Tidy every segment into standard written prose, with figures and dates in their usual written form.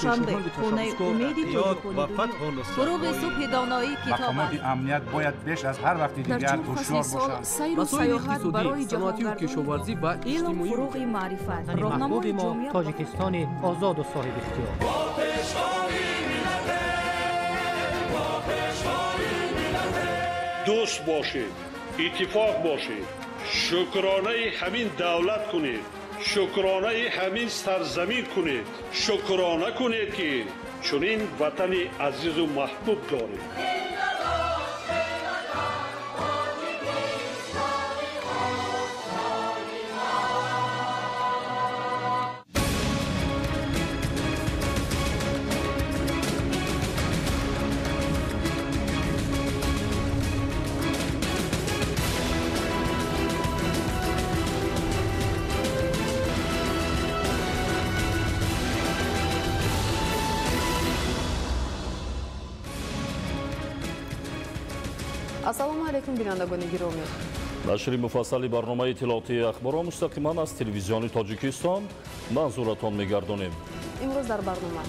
Душанбе, хонаи умеди ва фатҳу фуруғи субҳи доноӣ китоб аст. Мақомоти амният бояд беш аз ҳар вақти дигар ҳушёр бошанд. Сайру Масоили саёҳат иқтисодӣ, барои саноатию кишоварзӣ ва илм, иҷтимоӣ. Фуруғи маърифат, Ватани роҳнамои маҳбуби мо ҷомеа. Тоҷикистони озоду соҳибихтиёр. Дӯст бошед, иттифоқ бошед, шукронаи ҳамин давлат кунед, шукронаи ҳамин сарзамин кунед, шукрона кунед, ки чунин ватани азизу маҳбуб доред. Ассалому алайкум, бинандагони гиромӣ. Нашри муфассали барномаи иттилоотии ахборро мустақиман аз телевизиони Тоҷикистон манзуратон мегардонем. Имрӯз дар барнома: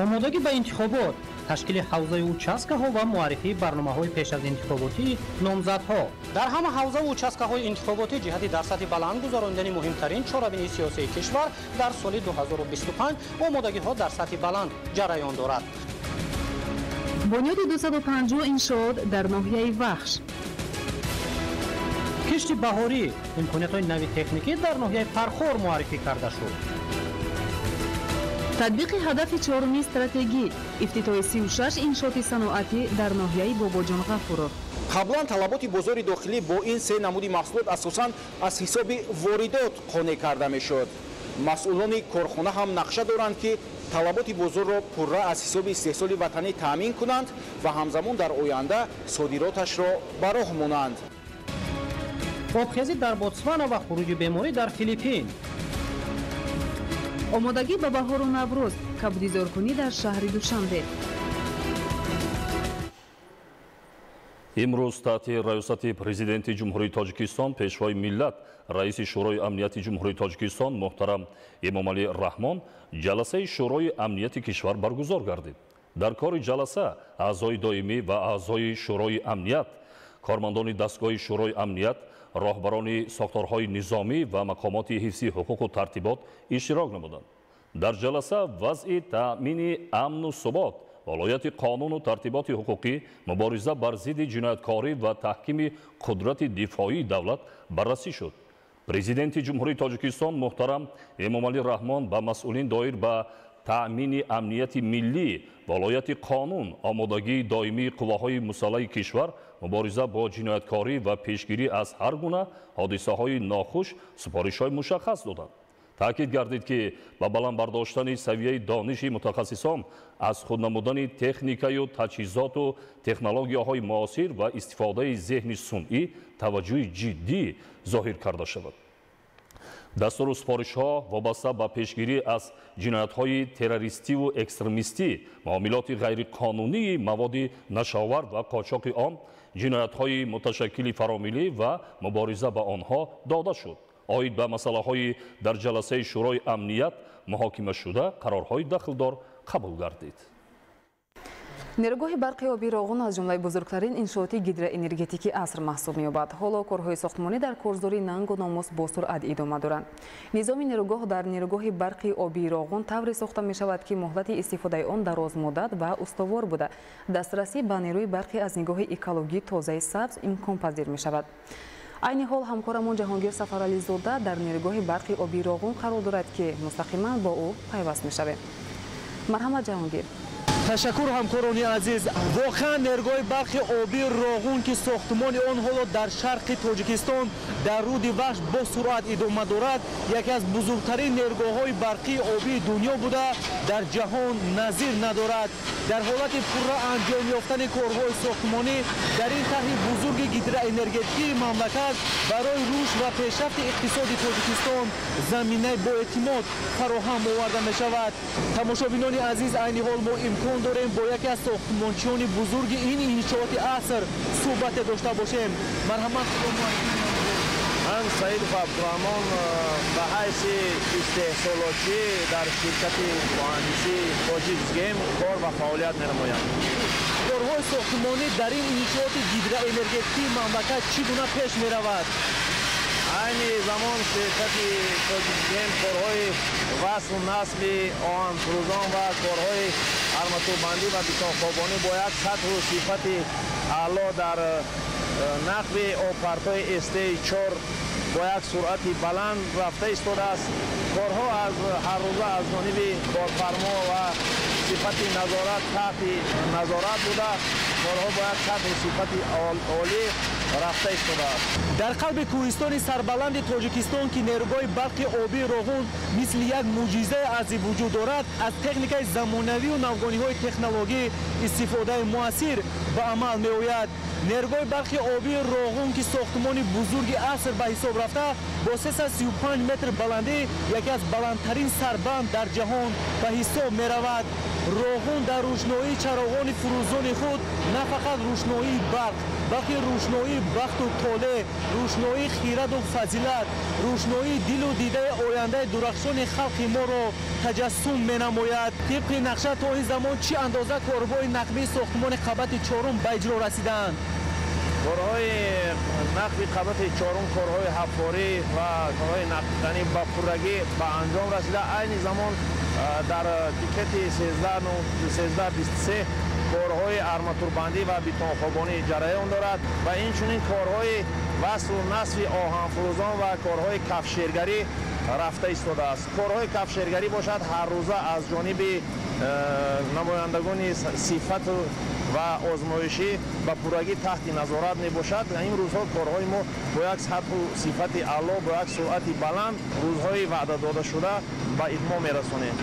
Омодагӣ ба интихобот, ташкили ҳавзаи участкаҳо ва муаррифии барномаҳои пеш аз интихоботии номзадҳо. Дар ҳама ҳавзаву участкаҳои интихоботӣ ҷиҳати дар сатҳи баланд гузаронидани муҳимтарин чорабинии сиёсии кишвар дар соли 2025 омодагиҳо дар сатҳи баланд ҷараён дорад. Бунёди 250 иншоот дар ноҳияи Вахш. Кишти баҳорӣ, имкониятҳои нави техникӣ дар ноҳияи Фархор муаррифӣ карда шуд. Татбиқи ҳадафи чоруми стратегӣ, ифтитоҳи 36 иншооти саноатӣ дар ноҳияи Бобоҷон Ғафуров. Қаблан талаботи бозори дохилӣ бо ин се намуди маҳсулот асосан аз ҳисоби воридот қонеъ карда мешуд. Масъулони корхона ҳам нақша доранд, ки талаботи бозорро пурра аз ҳисоби истеҳсоли ватанӣ таъмин кунанд ва ҳамзамон дар оянда содироташро ба роҳ монанд. Обхезӣ дар Ботсвана ва хуруҷи беморӣ дар Филиппин. Омодагӣ ба баҳору Наврӯз, кабудизоркунӣ дар шаҳри Душанбе. Имрӯз таҳти раёсати Президенти Ҷумҳурии Тоҷикистон, Пешвои миллат, Раиси Шӯрои Амнияти Ҷумҳурии Тоҷикистон муҳтарам Эмомалӣ Раҳмон ҷаласаи Шӯрои Амнияти кишвар баргузор гардид. Дар кори ҷаласа аъзои доимӣ ва аъзои Шӯрои Амният, кормандони дастгоҳи Шӯрои Амният, роҳбарони сохторҳои низомӣ ва мақомоти ҳифзи ҳуқуқу тартибот иштирок намуданд. Дар ҷаласа вазъи таъмини амну субот, волояти қонуну тартиботи ҳуқуқӣ, мубориза бар зидди ҷинояткорӣ ва таҳкими қудрати дифоии давлат баррасӣ шуд. Президенти Ҷумҳурии Тоҷикистон муҳтарам Эмомалӣ Раҳмон ба масъулин доир ба таъмини амнияти миллӣ, волояти қонун, омодагии доимии қувваҳои мусаллаҳи кишвар, мубориза бо ҷинояткорӣ ва пешгирӣ аз ҳар гуна ҳодисаҳои нохуш супоришҳои мушаххас доданд. Таъкид гардид, ки ба баланд бардоштани савияи дониши мутахассисон, аз худ намудани техникаю таҷҳизоту технологияҳои муосир ва истифодаи зеҳни сунъӣ таваҷҷӯҳи ҷиддӣ зоҳир карда шавад. Дастуру супоришҳо вобаста ба пешгирӣ аз ҷиноятҳои террористиву экстремистӣ, муомилоти ғайриқонунии маводи нашавар ва қочоқи он, ҷиноятҳои муташаккили фаромиллӣ ва мубориза ба онҳо дода шуд. Оид ба масъалаҳои дар ҷаласаи Шӯрои Амният муҳокимашуда қарорҳои дахлдор қабул гардид. Нерӯгоҳи барқи оби Роғун аз ҷумлаи бузургтарин иншооти гидроэнергетикии аср маҳсуб меёбад. Ҳоло корҳои сохтмонӣ дар корзори нангу номус бо суръат идома доранд. Низоми нерӯгоҳ дар нерӯгоҳи барқи оби Роғун тавре сохта мешавад, ки муҳлати истифодаи он дарозмуддат ва устувор буда, дастрасӣ ба нерӯи барқӣ аз нигоҳи экологӣ тозаи сабз имконпазир мешавад. Айни ҳол ҳамкорамон Ҷаҳонгир Сафарализода дар нерӯгоҳи барқи оби Роғун қарор дорад, ки мустақиман бо ӯ пайваст мешавем. Марҳамат, Ҷаҳонгир. Ташаккур, ҳамкорони азиз. Воқеан, нерӯгоҳи барқи обии Роғун, ки сохтмони он ҳоло дар шарқи Тоҷикистон дар руди Вахш бо суръат идома дорад, яке аз бузургтарин нерӯгоҳҳои барқии обии дунё буда, дар ҷаҳон назир надорад. Дар ҳолати пурра анҷом ёфтани корҳои сохтмонӣ дар ин тарҳи бузурги гидроэнергетикии мамлакат барои рушд ва пешрафти иқтисоди Тоҷикистон заминаи боэътимод фароҳам оварда мешавад. Тамошобинони азиз, айни ҳол мо имкон дорем бо яке аз сохтмончиёни бузурги ин иншооти аср суҳбате дошта бошем. Марҳамат. Ман Ман Саидов Абдурахмон ба ҳайси истеҳсолотчӣ дар ширкати муҳандисии Тоҷикгем кор ва фаъолият менамоям. Корҳои сохтмонӣ дар ин иншооти гидроэнергетикии мамлакат чӣ гуна пеш меравад? Айни замон ширкати Тоҷикгем корҳои васлу насби оҳанфурӯзон ва корҳои арматурбандӣ ва бетонхобонӣ бо як сатҳу сифати аъло дар нақби обпартои СТ4 бо як суръати баланд рафта истодааст. Корҳо аз ҳаррӯза аз ҷониби корфармо ва сифати назорат таҳти назорат буда, корҳо бо як сатҳу сифати олӣ рафта истодааст. Дар қалби кӯҳистони сарбаланди Тоҷикистон, ки нерӯгоҳи барқи обии Роғун мисли як мӯъҷизаи арзӣ вуҷуд дорад, аз техникаи замонавию навгониҳои технологӣ истифодаи муассир ба амал меояд. Нерӯгоҳи барқи обии Роғун, ки сохтмони бузурги аср ба ҳисоб рафта, бо 335 метр баландӣ яке аз баландтарин сарбанд дар ҷаҳон ба ҳисоб меравад. Роғун дар рӯшноии чароғони фурӯзони худ на фақат рӯшноии барқ, балки рӯшноии бахту толеъ, рӯшноии хираду фазилат, рӯшноии дилу дидаи ояндаи дурахшони халқи моро таҷассум менамояд. Тибқи нақша то ин замон чӣ андоза корҳои нақбии сохтмони қабати чорум ба иҷро расидаанд? Корҳои нақби қабати чорум, корҳои ҳаффорӣ ва корҳои нақбканӣ ба пуррагӣ ба анҷом расида. Айни замон дар пикети 1323 корҳои арматурбандӣ ва бетонхобонӣ ҷараён дорад ва инчунин корҳои васлу насби оҳанфурӯзон ва корҳои кафшергарӣ рафта истодааст. Корҳои кафшергарӣ бошад ҳаррӯза аз ҷониби намояндагони сифату ва озмоишӣ ба пуррагӣ таҳти назорат мебошад. Ин рӯзҳо корҳои мо бо як сатҳу сифати аъло, бо як суръати баланд рӯзҳои ваъда додашуда ба итмом мерасонем.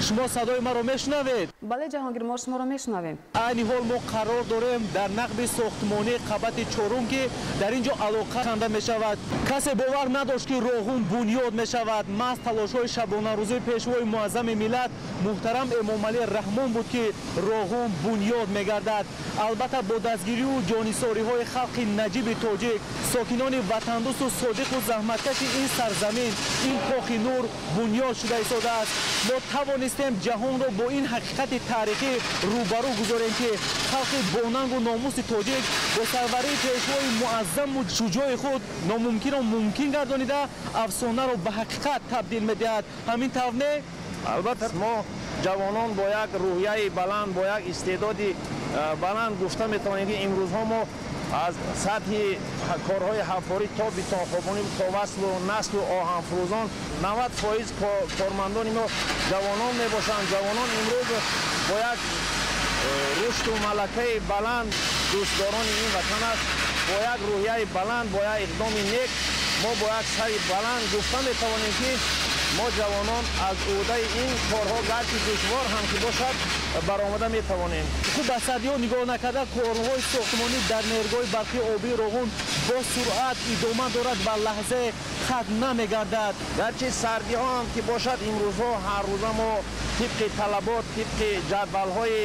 Шумо садои маро мешунавед? Бале, Ҷаҳонгир, мо шуморо мешунавем. Айни ҳол мо қарор дорем дар нақби сохтмонии қабати чорум, ки дар ин ҷо алоқа канда мешавад. Касе бовар надошт, ки Роғун бунёд мешавад. Маҳз талошҳои шабонарӯзии пешвои муаззами миллат муҳтарам Эмомалӣ Раҳмон буд, ки Роғун бунёд мегардад. Албатта бо дастгирию ҷонисориҳои халқи наҷиби тоҷик, сокинони ватандӯсту содиқу заҳматкаши ин сарзамин, ин кохи нур бунёд шуда истодааст. Мо тавонистем ҷаҳонро бо ин ҳақиқати таърихӣ рӯбарӯ гузорем, ки халқи бонангу номуси тоҷик бо сарварии пешвои муаззаму шуҷои худ номумкинро мумкин гардонида, афсонаро ба ҳақиқат табдил медиҳад. Ҳамин тавр не? Албатта мо ҷавонон бо як рӯҳияи баланд, бо як истеъдоди баланд гуфта метавонем, ки имрӯзҳо мо аз сатҳи корҳои ҳаффорӣ то бетонхобонӣ, то васлу наслу оҳанфурӯзон 90% кормандони мо ҷавонон мебошанд. Ҷавонон имрӯз бо як рушду малакаи баланд дӯстдорони ин ватан аст. Бо як рӯҳияи баланд, бо як иқдоми нек, мо бо як сари баланд гуфта метавонем, ки мо ҷавонон аз ӯҳдаи ин корҳо гарчи душвор ҳам ки бошад баромада метавонем. Хуб, ба сардиҳо нигоҳ накарда корҳои сохтмонӣ дар нерӯгоҳи барқи обии Роғун бо суръат идома дорад ва лаҳзае қатъ намегардад. Гарчи сардиҳо ҳам ки бошад, имрӯзҳо ҳаррӯза мо тибқи талабот, тибқи ҷадвалҳои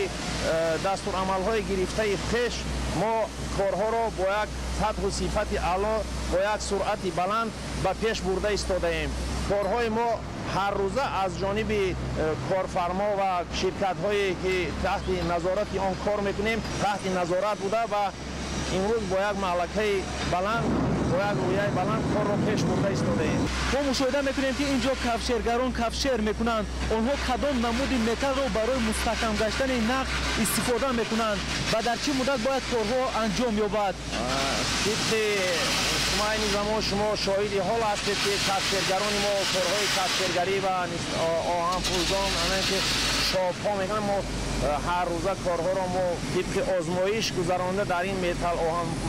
дастурамалҳои гирифтаи пеш мо корҳоро бо як сатҳу сифати аъло, бо як суръати баланд ба пеш бурда истодаем. Корҳои мо ҳаррӯза аз ҷониби корфармо ва ширкатҳое ки таҳти назорати он кор мекунем, таҳти назорат буда ва имрӯз бо як маҳлакаи баланд, бо як рӯҳияи баланд корро пеш бурда истодаем. Мо мушоҳида мекунем, ки ин ҷо кафшергарон кафшер мекунанд. Онҳо кадом намуди металлро барои мустаҳкам гаштани нақб истифода мекунанд ва дар чӣ муддат бояд корҳо анҷом ёбад? Тибқи шумо айни замон шумо шоҳиди ҳол ҳастед, ки кафшергарони мо корҳои кафшергарӣ ва оҳанфурӯзон ки шобҳо мекунанд, мо ҳар рӯза корҳоро мо тибқи озмоиш гузаронда дар ин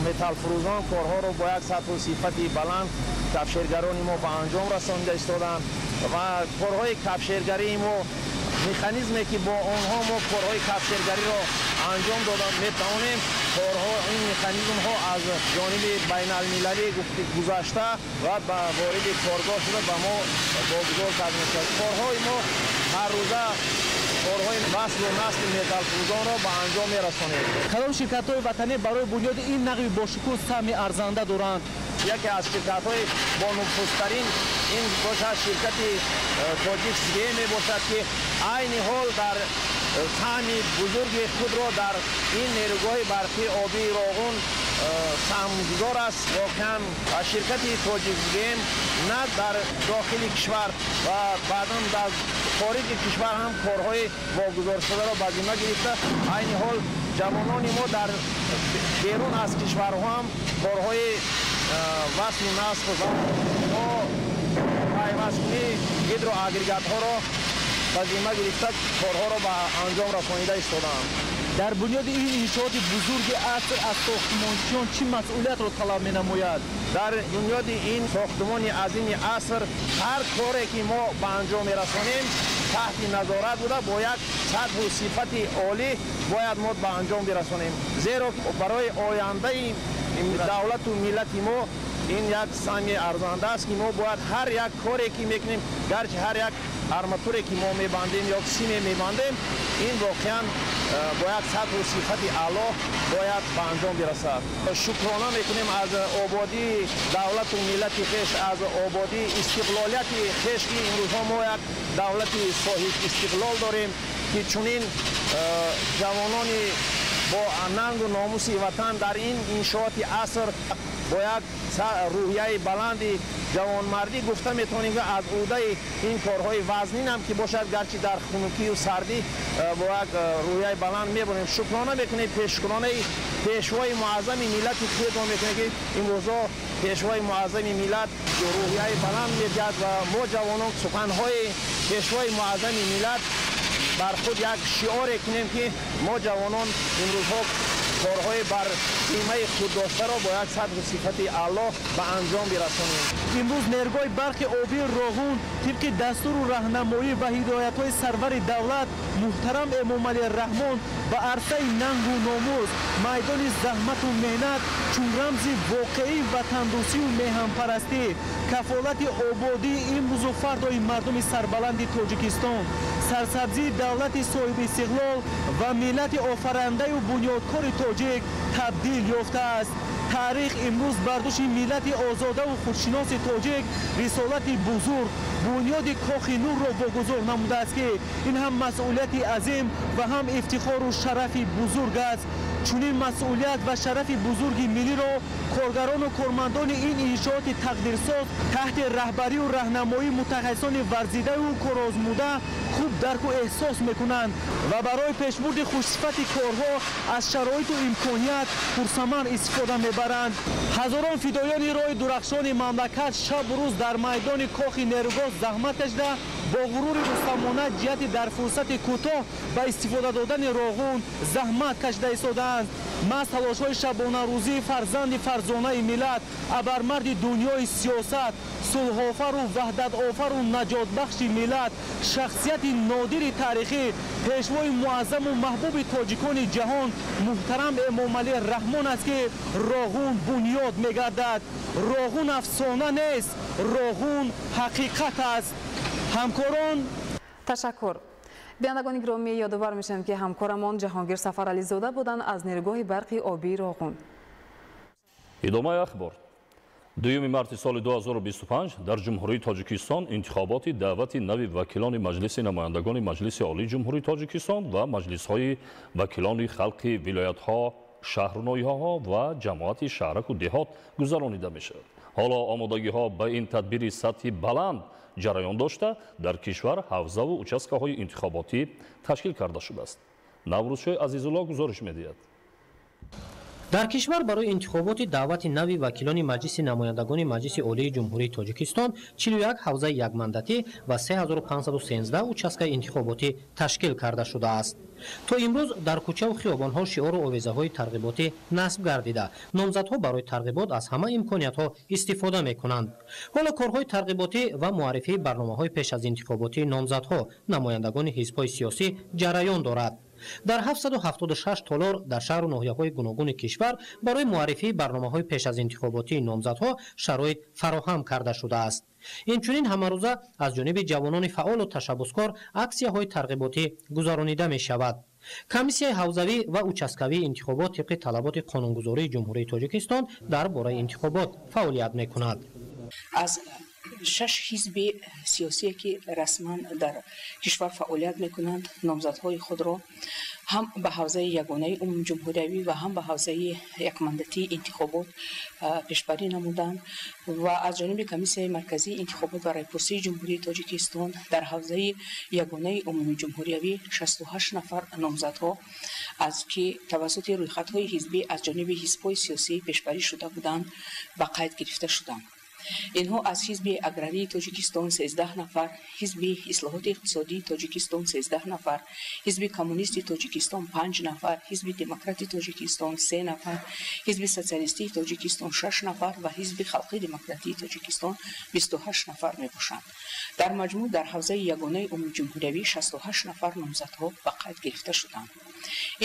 металлфурӯзон корҳоро бо як сатҳу сифати баланд кафшергарони мо ба анҷом расонида истоданд ва корҳои кафшергарии мо механизме ки бо онҳо мо корҳои кафшергариро анҷом дода метавонем, корҳо ин механизмҳо аз ҷониби байналмилалӣ гузашта ва ба вориди коргоҳ шуда ба мо богузор карда мешавад. Корҳои мо ҳар рӯза Корҳои васлу насби металлфурӯзонро ба анҷом мерасонем. Кадом ширкатҳои ватанӣ барои бунёди ин нақби бошукӯҳ саҳми арзанда доранд? Яке аз ширкатҳои бонуфузтарин ин бошад ширкати Тоҷик СГМ мебошад, ки айни ҳол дар саҳми бузурги худро дар ин нерӯгоҳи барқии обии Роғун саҳмгузор аст. Воқеан ширкати Тоҷик СГМ на дар дохили кишвар ва баъдан дар хориҷи кишвар ҳам корҳои вогузоршударо ба зимма гирифта, айни ҳол ҷавонони мо дар берун аз кишварҳо ҳам корҳои васлу насб ва пайвасткунии гидроагрегатҳоро ба зимма гирифта, корҳоро ба анҷом расонида истодаанд. Дар бунёди ин иншооти бузурги аср аз сохтмончиён чӣ масъулиятро талаб менамояд? Дар бунёди ин сохтмони азими аср ҳар коре ки мо ба анҷом мерасонем таҳти назорат буда, бо як сатҳу сифати олӣ бояд мо ба анҷом бирасонем, зеро барои ояндаи давлату миллати мо ин як саҳми арзанда аст, ки мо бояд ҳар як коре ки мекунем, гарчи ҳар як арматуре ки мо мебандем ё симе мебандем, ин воқеан бо як сатҳу сифати аъло бояд ба анҷом бирасад. Шукрона мекунем аз ободии давлату миллати хеш, аз ободии истиқлолияти хеш, ки имрӯзҳо мо як давлати соҳиб истиқлол дорем, ки чунин ҷавонони бо нангу номуси ватан дар ин иншооти аср бо як рӯҳияи баланди ҷавонмардӣ гуфта метавонем, ки аз ӯҳдаи ин корҳои вазнин ҳам ки бошад, гарчи дар хунукию сардӣ, бо як рӯҳияи баланд мебурем. Шукрона мекунем пешкуронаи пешвои муаззами миллати худро мекунем, ки имрӯзҳо пешвои муаззами миллат рӯҳияи баланд медиҳад ва мо ҷавонон суханҳои пешвои муаззами миллат бар худ як шиоре кунем, ки мо ҷавонон имрӯзҳо корҳои бар зиммаи худ доштаро бо як сатҳу сифати аъло ба анҷом бирасонем. Имрӯз нерӯгоҳи барқи обии Роғун тибқи дастуру раҳнамоӣ ва ҳидоятҳои сарвари давлат муҳтарам Эмомалӣ Раҳмон ба арсаи нангу номус, майдони заҳмату меҳнат чун рамзи воқеии ватандӯстию меҳанпарастӣ, кафолати ободии имрӯзу фардои мардуми сарбаланди Тоҷикистон, сарсабзии давлати соҳибистиқлол ва миллати офарандаю бунёдкори тоҷик табдил ёфтааст. Таърих имрӯз бар дӯши миллати озодаву худшиноси тоҷик рисолати бузург, бунёди Кохи Нурро вогузор намудааст, ки ин ҳам масъулияти азим ва ҳам ифтихору шарафи бузург аст. Чунин масъулият ва шарафи бузурги миллиро коргарону кормандони ин иншооти тақдирсоз таҳти раҳбарию раҳнамоии мутахассисони варзидаю корозмуда хуб дарку эҳсос мекунанд ва барои пешбурди хушсифати корҳо аз шароиту имконият пурсамар истифода мебаранд. Ҳазорон фидоёни роҳи дурахшони мамлакат шабу рӯз дар майдони кохи нерӯгоҳ заҳмат кашида, бо ғурури рустамона ҷиҳати дар фурсати кӯтоҳ ба истифода додани Роғун заҳмат кашида истодаанд. Маҳз талошҳои шабонарӯзии фарзанди фарзонаи миллат, абармарди дунёи сиёсат, сулҳофару ваҳдатофару наҷотбахши миллат, шахсияти нодири таърихӣ, пешвои муаззаму маҳбуби тоҷикони ҷаҳон муҳтарам Эмомалӣ Раҳмон аст, ки Роғун бунёд мегардад. Роғун афсона нест, Роғун ҳақиқат аст. Ҳамкорон, ташаккур. Бинандагони гиромӣ, ёдовар мешавем, ки ҳамкорамон Ҷаҳонгир Сафарализода буданд аз нерӯгоҳи барқи обии Роғун. Идомаи ахбор. 2 марти соли 2025 дар Ҷумҳурии Тоҷикистон интихоботи даъвати нави вакилони Маҷлиси намояндагони Маҷлиси Олии Ҷумҳурии Тоҷикистон ва маҷлисҳои вакилони халқи вилоятҳо, шаҳру ноҳияҳо ва ҷамоати шаҳраку деҳот гузаронида мешавад. Ҳоло омодагиҳо ба ин тадбири сатҳи баланд ҷараён дошта, дар кишвар ҳавзаву участкаҳои интихоботӣ ташкил карда шудааст. Наврӯзшоҳ Азизулло гузориш медиҳад. Дар кишвар барои интихоботи даъвати нави вакилони Маҷлиси намояндагони Маҷлиси Олии Ҷумҳурии Тоҷикистон 41 ҳавзаи якмандатӣ ва 3513 участкаи интихоботӣ ташкил карда шудааст. То имрӯз дар кӯчаву хиёбонҳо шиору овезаҳои тарғиботӣ насб гардида, номзадҳо барои тарғибот аз ҳама имкониятҳо истифода мекунанд. Ҳоло корҳои тарғиботӣ ва муаррифии барномаҳои пеш аз интихоботии номзадҳо, намояндагони ҳизбҳои сиёсӣ ҷараён дорад. Дар 776 толор дар шаҳру ноҳияҳои гуногуни кишвар барои муаррифии барномаҳои пеш аз интихоботии номзадҳо шароит фароҳам карда шудааст. Инчунин ҳамарӯза аз ҷониби ҷавонони фаъолу ташаббускор аксияҳои тарғиботӣ гузаронида мешавад. Комиссияи ҳавзавӣ ва участкавии интихобот тибқи талаботи қонунгузории Ҷумҳурии Тоҷикистон дар бораи интихобот фаъолият мекунад. Аз 6 ҳизби сиёсие ки расман дар кишвар фаъолият мекунанд, номзадҳои худро ҳам ба ҳавзаи ягонаи умумиҷумҳуриявӣ ва ҳам ба ҳавзаи якмандатии интихобот пешбарӣ намуданд ва аз ҷониби Комиссияи марказии интихобот ва райпурсии Ҷумҳурии Тоҷикистон дар ҳавзаи ягонаи умумиҷумҳуриявӣ 68 нафар номзадҳо аз ки тавассути рӯйхатҳои ҳизбӣ аз ҷониби ҳизбҳои сиёсӣ пешбарӣ шуда буданд ба қайд гирифта шуданд. Инҳо аз ҳизби аграрии Тоҷикистон 13 нафар, ҳизби ислоҳоти иқтисодии Тоҷикистон 13 нафар, ҳизби коммунисти Тоҷикистон 5 нафар, ҳизби демократи Тоҷикистон 3 нафар, ҳизби социалистии Тоҷикистон 6 нафар ва ҳизби халқи демократии Тоҷикистон 28 нафар мебошанд. Дар маҷмӯъ дар ҳавзаи ягонаи умумиҷумҳуриявӣ 68 нафар номзадҳо ба қайд гирифта шуданд.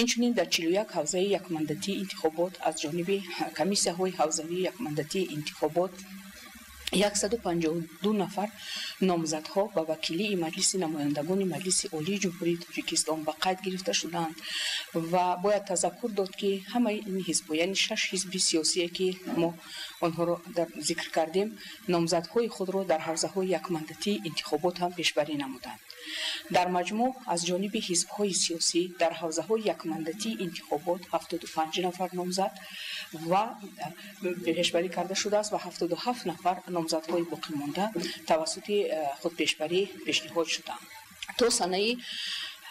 Инчунин дар 41 ҳавзаи якмандатии интихобот аз ҷониби комиссияҳои ҳавзавии якмандатии интихобот 152 нафар номзадҳо ба вакилии Маҷлиси намояндагони Маҷлиси Олии Ҷумҳурии Тоҷикистон ба қайд гирифта шуданд ва бояд тазаккур дод, ки ҳамаи ин ҳизбҳо, яъне 6 ҳизби сиёсие ки мо онҳоро дар зикр кардем, номзадҳои худро дар ҳавзаҳои якмандатии интихобот ҳам пешбарӣ намуданд. Дар маҷмӯъ аз ҷониби ҳизбҳои сиёсӣ дар ҳавзаҳои якмандатии интихобот 75 нафар номзад ва пешбарӣ карда шудааст ва 77 нафар номзадҳои боқимонда тавассути худпешбарӣ пешниҳод шуданд. То санаи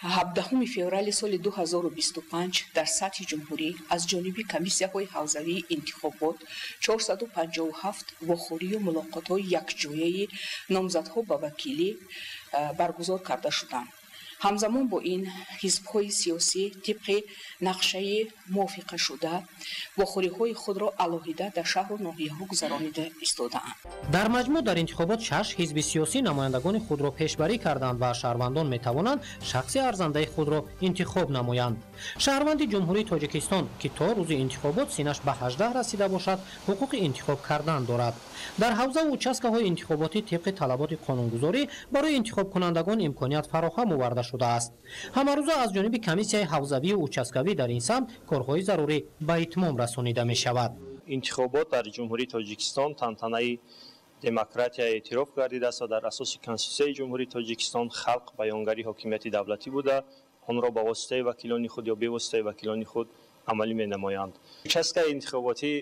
17 феврали соли 2025 дар сатҳи ҷумҳурӣ аз ҷониби комиссияҳои ҳавзавии интихобот 457 вохӯрию мулоқотҳои якҷояи номзадҳо ба вакилӣ баргузор карда шуданд. Ҳамзамон бо ин ҳизбҳои сиёсӣ тибқи нақшаи мувофиқашуда вохӯриҳои худро алоҳида дар шаҳру ноҳияҳо гузаронида истодаанд. Дар маҷмӯъ дар интихобот 6 ҳизби сиёсӣ намояндагони худро пешбарӣ карданд ва шаҳрвандон метавонанд шахси арзандаи худро интихоб намоянд. Шаҳрванди Ҷумҳурии Тоҷикистон, ки то рӯзи интихобот синнаш ба 18 расида бошад, ҳуқуқи интихоб кардан дорад. Дар ҳавзаву участкаҳои интихоботӣ тибқи талаботи қонунгузорӣ барои интихобкунандагон имконият фароҳам оварда шудааст. Ҳамарӯза аз ҷониби комиссияи ҳавзавию участкавӣ дар ин самт корҳои зарурӣ ба итмом расонида мешавад. Интихобот дар Ҷумҳурии Тоҷикистон тантанаи демократия эътироф гардидааст ва дар асоси Конститутсияи Ҷумҳурии Тоҷикистон халқ баёнгари ҳокимияти давлатӣ буда, онро ба воситаи вакилони худ ё бевоситаи вакилони худ амалӣ менамоянд. Участкаи интихоботӣ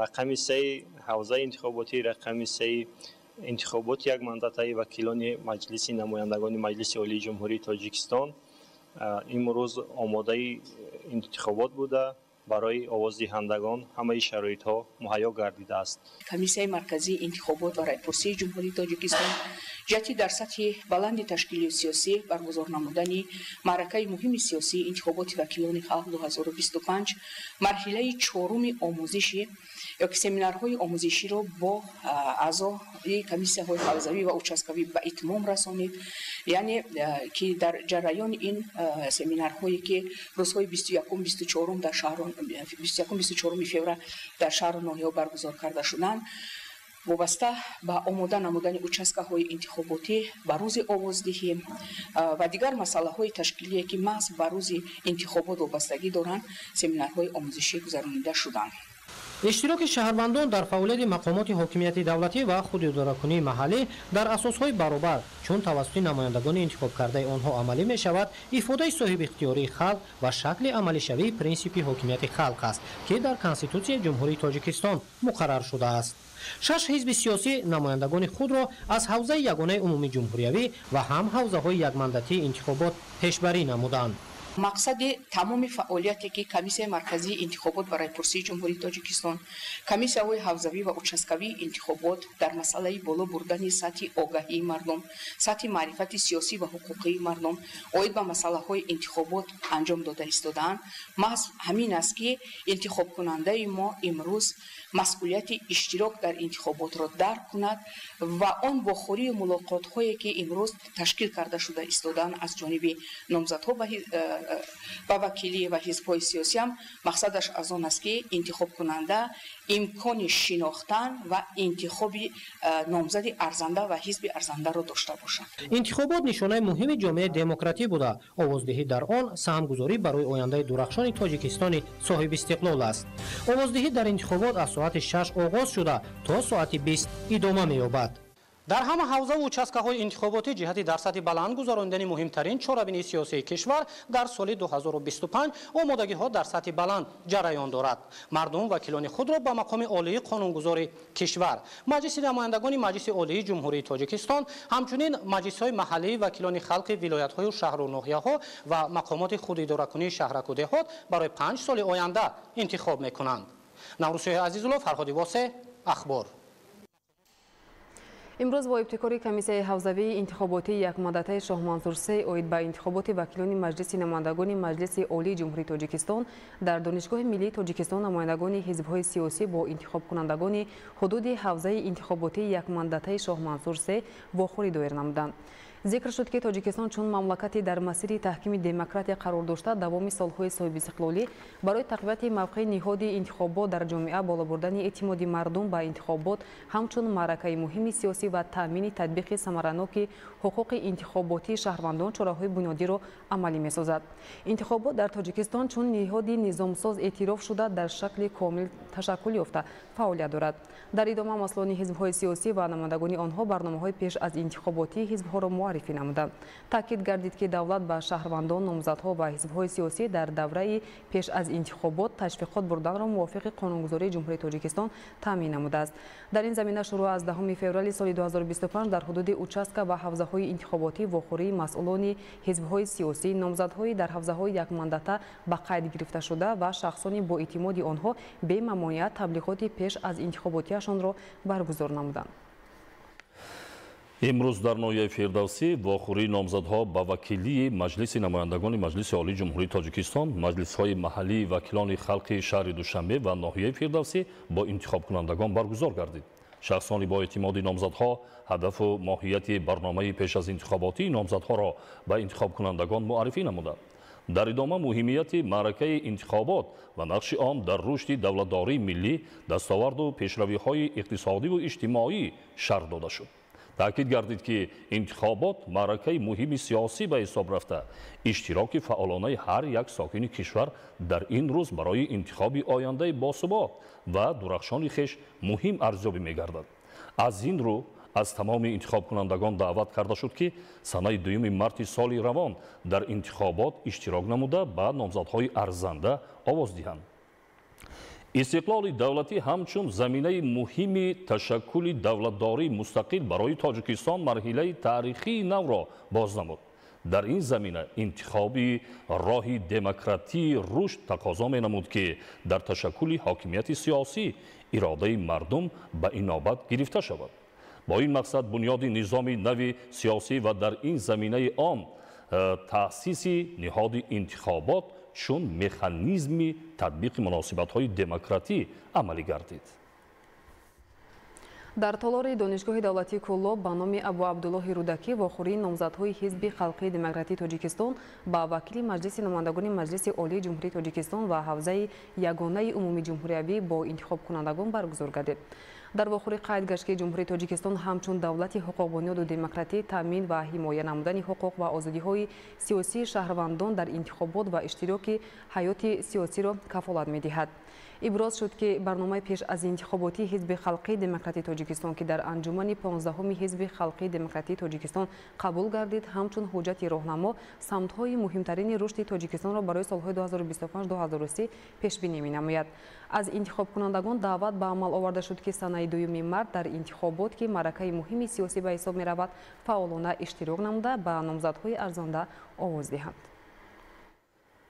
рақами 3, ҳавзаи интихоботӣ рақами 3 интихоботи якмандатаи вакилони Маҷлиси намояндагони Маҷлиси Олии Ҷумҳурии Тоҷикистон имрӯз омодаи интихобот буда, барои овоздиҳандагон ҳамаи шароитҳо муҳайё гардидааст. Комиссияи марказии интихобот ва райпурсии Ҷумҳурии Тоҷикистон ҷиҳати дар сатҳи баланди ташкилию сиёсӣ баргузор намудани маъракаи муҳими сиёсии интихоботи вакилони халқ 2025 марҳилаи чоруми омӯзиши ёки семинарҳои омӯзиширо бо аъзои комиссияҳои ҳавзавӣ ва участкавӣ ба итмом расонид, яъне ки дар ҷараёни ин семинарҳое ки рӯзҳои 21-24 дар шаҳрон 21-24 феврал дар шаҳру ноҳияҳо баргузор карда шуданд, вобаста ба омода намудани участкаҳои интихоботӣ ба рӯзи овоздиҳӣ ва дигар масъалаҳои ташкилие ки маҳз ба рӯзи интихобот вобастагӣ доранд, семинарҳои омӯзишӣ гузаронида шуданд. Иштироки шаҳрвандон дар фаъолияти мақомоти ҳокимияти давлатӣ ва худидоракунии маҳаллӣ дар асосҳои баробар, чун тавассути намояндагони интихобкардаи онҳо амалӣ мешавад, ифодаи соҳибихтиёрии халқ ва шакли амалишавии принсипи ҳокимияти халқ аст, ки дар Конститутсияи Ҷумҳурии Тоҷикистон муқаррар шудааст. 6 ҳизби сиёсӣ намояндагони худро аз ҳавзаи ягонаи умумиҷумҳуриявӣ ва ҳам ҳавзаҳои якмандатии интихобот пешбарӣ намуданд. Мақсади тамоми фаъолияте ки Комиссияи марказии интихобот ва райпурсии Ҷумҳурии Тоҷикистон, комиссияҳои ҳавзавӣ ва участкавии интихобот дар масъалаи боло бурдани сатҳи огаҳии мардум, сатҳи маърифати сиёсӣ ва ҳуқуқии мардум оид ба масъалаҳои интихобот анҷом дода истодаанд, маҳз ҳамин аст, ки интихобкунандаи мо имрӯз Масъулияти иштирок дар интихоботро дарк кунад ва он вохӯрию мулоқотҳое, ки имрӯз ташкил карда шуда истодаанд аз ҷониби номзадҳо ба вакилӣ ва ҳизбҳои сиёсиам, мақсадаш аз он аст, ки интихобкунанда имкони шинохтан ва интихоби номзади арзанда ва ҳизби арзандаро дошта бошад. Интихобот нишонаи муҳими ҷомеаи демократӣ буда, овоздиҳӣ дар он саҳмгузорӣ барои ояндаи дурахшони Тоҷикистони соҳибистиқлол аст. Овоздиҳӣ дар интихобот аз соати 6 оғоз шуда то соати 20 идома меёбад. Дар ҳама ҳавзаву участкаҳои интихоботӣ ҷиҳати дар сатҳи баланд гузарондани муҳимтарин чорабинии сиёсии кишвар дар соли 2025 омодагиҳо дар сатҳи баланд ҷараён дорад. Мардум вакилони худро ба мақоми олии қонунгузори кишвар, Маҷлиси намояндагони Маҷлиси Олии Ҷумҳурии Тоҷикистон, ҳамчунин маҷлисҳои маҳаллии вакилони халқи вилоятҳою шаҳру ноҳияҳо ва мақомоти худидоракунии шаҳраку деҳот барои 5 соли оянда интихоб мекунанд. Наврӯзшоҳи Азизулло, Фарҳоди Восе, Ахбор. Имрӯз бо ибтикори Комиссияи ҳавзавии интихоботии якмандатаи Шоҳмансур се оид ба интихоботи вакилони Маҷлиси намояндагони Маҷлиси Олии Ҷумҳурии Тоҷикистон дар Донишгоҳи миллии Тоҷикистон намояндагони ҳизбҳои сиёсӣ бо интихобкунандагони ҳудуди ҳавзаи интихоботии якмандатаи Шоҳмансур се вохӯрӣ доир намуданд. Зикр шуд, ки Тоҷикистон чун мамлакати дар масири таҳкими демократия қарор дошта, давоми солҳои соҳибистиқлолӣ барои тақвияти мавқеи ниҳоди интихобот дар ҷомеа, боло бурдани эътимоди мардум ба интихобот ҳамчун маъракаи муҳими сиёсӣ ва таъмини татбиқи самараноки ҳуқуқи интихоботии шаҳрвандон чораҳои бунёдиро амалӣ месозад. Интихобот дар Тоҷикистон чун ниҳоди низомсоз эътироф шуда, дар шакли комил ташаккул ёфта фаъолият дорад. Дар идома масъулони ҳизбҳои сиёсӣ ва намояндагони онҳо барномаҳои пеш аз интихоботии ҳизбҳоро муаррифӣ намуданд. Таъкид гардид, ки давлат ба шаҳрвандон, номзадҳо ва ҳизбҳои сиёсӣ дар давраи пеш аз интихобот ташвиқот бурданро мувофиқи қонунгузории Ҷумҳурии Тоҷикистон таъмин намудааст. Дар ин замина шурӯъ аз 10 феврали соли 2025 дар ҳудуди участка ва ҳавзаҳои интихоботӣ вохӯрии масъулони ҳизбҳои сиёсӣ, номзадҳои дар ҳавзаҳои якмандата ба қайд гирифташуда ва шахсони бо эътимоди онҳо бемамоният таблиғоти пеш аз интихоботиашонро баргузор намуданд. Имрӯз дар ноҳияи Фирдавсӣ вохӯрии номзадҳо ба вакилии Маҷлиси намояндагони Маҷлиси Олии Ҷумҳурии Тоҷикистон, маҷлисҳои маҳаллии вакилони халқи шаҳри Душанбе ва ноҳияи Фирдавсӣ бо интихобкунандагон баргузор гардид. Шахсони бо эътимоди номзадҳо ҳадафу моҳияти барномаи пеш аз интихоботии номзадҳоро ба интихобкунандагон муаррифӣ намуданд. Дар идома муҳимияти маъракаи интихобот ва нақши он дар рушди давлатдории миллӣ, дастоварду пешравиҳои иқтисодиву иҷтимоӣ шарҳ дода шуд. Таъкид гардид, ки интихобот маъракаи муҳими сиёсӣ ба ҳисоб рафта, иштироки фаъолонаи ҳар як сокини кишвар дар ин рӯз барои интихоби ояндаи босубот ва дурахшони хеш муҳим арзёбӣ мегардад. Аз ин рӯ аз тамоми интихобкунандагон даъват карда шуд, ки санаи 2 марти соли равон дар интихобот иштирок намуда ба номзадҳои арзанда овоз диҳанд. Истиқлоли давлатӣ ҳамчун заминаи муҳими ташаккули давлатдории мустақил барои Тоҷикистон марҳилаи таърихии навро боз намуд. Дар ин замина интихоби роҳи демократии рушд тақозо менамуд, ки дар ташаккули ҳокимияти сиёсӣ иродаи мардум ба инобат гирифта шавад. Бо ин мақсад бунёди низоми нави сиёсӣ ва дар ин заминаи он таъсиси ниҳоди интихобот чун механизми татбиқи муносибатҳои демократӣ амалӣ гардид. Дар толори Донишгоҳи давлатии Кӯлоб ба номи Абу Абдуллоҳи Рӯдакӣ вохӯрии номзадҳои Ҳизби халқии демократии Тоҷикистон ба вакили Маҷлиси намояндагони Маҷлиси Олии Ҷумҳурии Тоҷикистон ва ҳавзаи ягонаи умумиҷумҳуриявӣ бо интихобкунандагон баргузор гардид. Дар вохӯрӣ қайд гашт, ки Ҷумҳурии Тоҷикистон ҳамчун давлати ҳуқуқбунёду демократӣ таъмин ва ҳимоя намудани ҳуқуқ ва озодиҳои сиёсии шаҳрвандон дар интихобот ва иштироки ҳаёти сиёсиро кафолат медиҳад. Иброз шуд, ки барномаи пеш аз интихоботии Ҳизби халқии демократии Тоҷикистон, ки дар анҷумани 15-уми Ҳизби халқии демократии Тоҷикистон қабул гардид, ҳамчун ҳуҷҷати роҳнамо самтҳои муҳимтарини рушди Тоҷикистонро барои солҳои 2025-2030 пешбинӣ менамояд. Аз интихобкунандагон даъват ба амал оварда шуд, ки санаи 2 март дар интихобот, ки маъракаи муҳими сиёсӣ ба ҳисоб меравад, фаъолона иштирок намуда ба номзадҳои арзанда овоз диҳанд.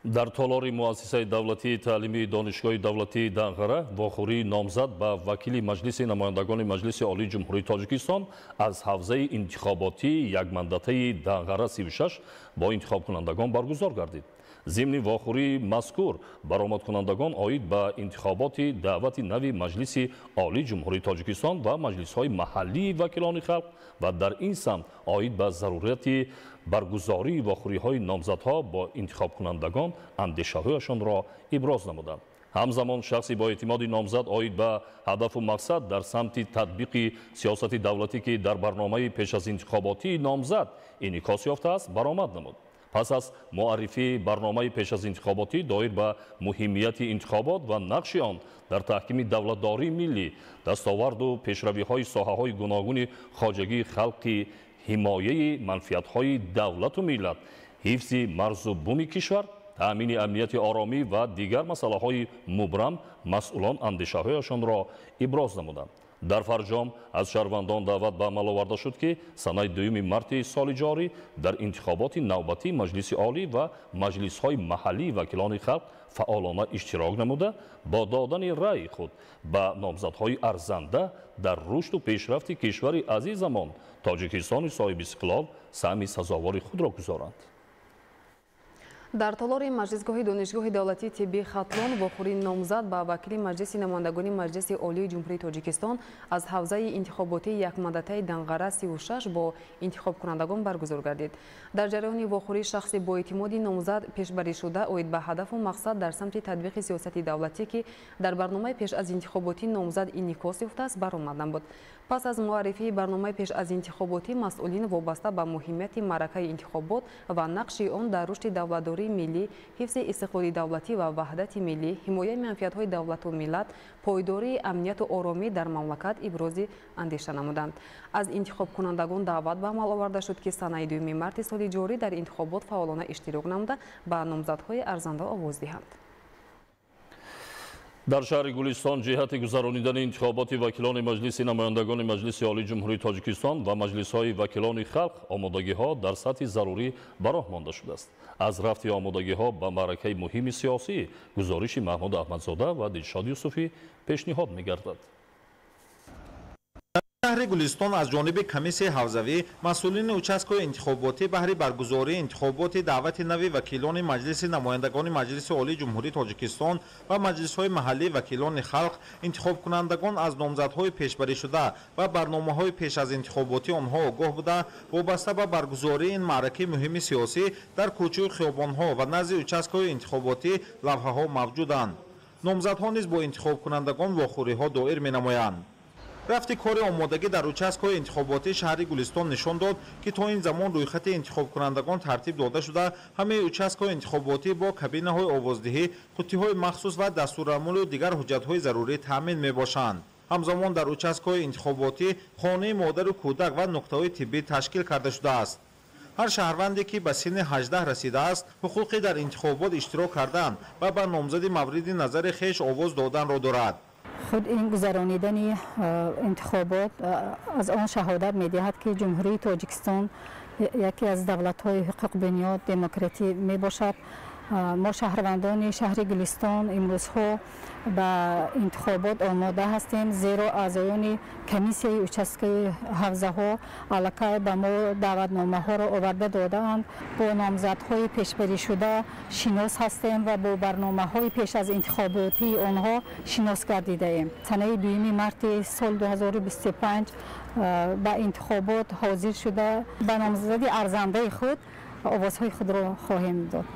Дар толори муассисаи давлатии таълимии Донишгоҳи давлатии Данғара вохӯрии номзад ба вакили Маҷлиси намояндагони Маҷлиси Олии Ҷумҳурии Тоҷикистон аз ҳавзаи интихоботии якмандатаи Данғара 36 бо интихобкунандагон баргузор гардид. Зимни вохӯрии мазкур баромадкунандагон оид ба интихоботи даъвати нави Маҷлиси Олии Ҷумҳурии Тоҷикистон ва маҷлисҳои маҳаллии вакилони халқ ва дар ин самт оид ба зарурияти баргузории вохӯриҳои номзадҳо бо интихобкунандагон андешаҳояшонро иброз намуданд. Ҳамзамон шахси бо эътимоди номзад оид ба ҳадафу мақсад дар самти татбиқи сиёсати давлатӣ, ки дар барномаи пеш аз интихоботии номзад инъикос ёфтааст, баромад намуд. Пас аз муаррифии барномаи пеш аз интихоботӣ доир ба муҳимияти интихобот ва нақши он дар таҳкими давлатдории миллӣ, дастоварду пешравиҳои соҳаҳои гуногуни хоҷагии халқи, ҳимояи манфиатҳои давлату миллат, ҳифзи марзу буми кишвар, таъмини амнияти оромӣ ва дигар масъалаҳои мубрам масъулон андешаҳояшонро иброз намуданд. Дар фарҷом аз шаҳрвандон даъват ба амал оварда шуд, ки санаи 2 марти соли ҷорӣ дар интихоботи навбатии Маҷлиси Олӣ ва маҷлисҳои маҳаллии вакилони халқ фаъолона иштирок намуда, бо додани раъйи худ ба номзадҳои арзанда дар рушду пешрафти кишвари азизамон Тоҷикистони соҳибистиқлол саҳми сазовори худро гузоранд. Дар толори маҷлисгоҳи Донишгоҳи давлатии тиббии Хатлон вохӯрии номзад ба вакили Маҷлиси намояндагони Маҷлиси Олии Ҷумҳурии Тоҷикистон аз ҳавзаи интихоботии якмандатаи Данғара 36 бо интихобкунандагон баргузор гардид. Дар ҷараёни вохӯрӣ шахси боэътимоди номзад пешбарӣшуда оид ба ҳадафу мақсад дар самти татбиқи сиёсати давлатӣ, ки дар барномаи пеш аз интихоботии номзад инъикос ёфтааст, баромад намуд. Пас аз муаррифии барномаи пеш аз интихоботӣ масъулин вобаста ба муҳимияти маъракаи интихобот ва нақши он дар рушди давлатдории миллӣ, ҳифзи истиқлоли давлатӣ ва ваҳдати миллӣ, ҳимояи манфиатҳои давлату миллат, пойдории амнияту оромӣ дар мамлакат ибрози андеша намуданд. Аз интихобкунандагон даъват ба амал оварда шуд, ки санаи 2 марти соли ҷорӣ дар интихобот фаъолона иштирок намуда, ба номзадҳои арзанда овоз диҳанд. Дар шаҳри Гулистон ҷиҳати гузаронидани интихоботи вакилони Маҷлиси намояндагони Маҷлиси Олии Ҷумҳурии Тоҷикистон ва маҷлисҳои вакилони халқ омодагиҳо дар сатҳи зарурӣ ба роҳ монда шудааст. Аз рафти омодагиҳо ба маъракаи муҳими сиёсӣ гузориши Маҳмуд Аҳмадзода ва Дилшод Юсуфӣ пешниҳод мегардад. Шаҳри Гулистон аз ҷониби комиссияи ҳавзавӣ масъулини участкаҳои интихоботӣ баҳри баргузории интихоботи даъвати нави вакилони Маҷлиси намояндагони Маҷлиси Олии Ҷумҳурии Тоҷикистон ва маҷлисҳои маҳаллии вакилони халқ, интихобкунандагон аз номзадҳои пешбаришуда ва барномаҳои пеш аз интихоботии онҳо огоҳ буда, вобаста ба баргузории ин маъракаи муҳими сиёсӣ дар кӯчаю хиёбонҳо ва назди участкаҳои интихоботӣ лавҳаҳо мавҷуданд. Номзадҳо низ бо интихобкунандагон вохӯриҳо доир менамоянд. Рафти кори омодагӣ дар участкаҳои интихоботии шаҳри Гулистон нишон дод, ки то ин замон рӯйхати интихобкунандагон тартиб дода шуда, ҳамаи участкаҳои интихоботӣ бо кабинаҳои овоздиҳӣ, қуттиҳои махсус ва дастурамалу дигар ҳуҷҷатҳои зарурӣ таъмин мебошанд. Ҳамзамон дар участкаҳои интихоботӣ хонаи модару кӯдак ва нуқтаҳои тиббӣ ташкил карда шудааст. Ҳар шаҳрванде, ки ба синни 18 расидааст, ҳуқуқи дар интихобот иштирок кардан ва ба номзади мавриди назари хеш овоз доданро дорад. Худ ин гузаронидани интихобот аз он шаҳодат медиҳад, ки Ҷумҳурии Тоҷикистон яке аз давлатҳои ҳуқуқбунёд демократӣ мебошад. Мо шаҳрвандони шаҳри Гулистон имрӯзҳо ба интихобот омода ҳастем, зеро аъзоёни комиссияи участкаи ҳавзаҳо аллакай ба мо даъватномаҳоро оварда додаанд. Бо номзадҳои пешбаришуда шинос ҳастем ва бо барномаҳои пеш аз интихоботии онҳо шинос гардидаем. Санаи 2 марти соли 2025 ба интихобот ҳозир шуда, ба номзади арзандаи худ овозҳои худро хоҳем дод.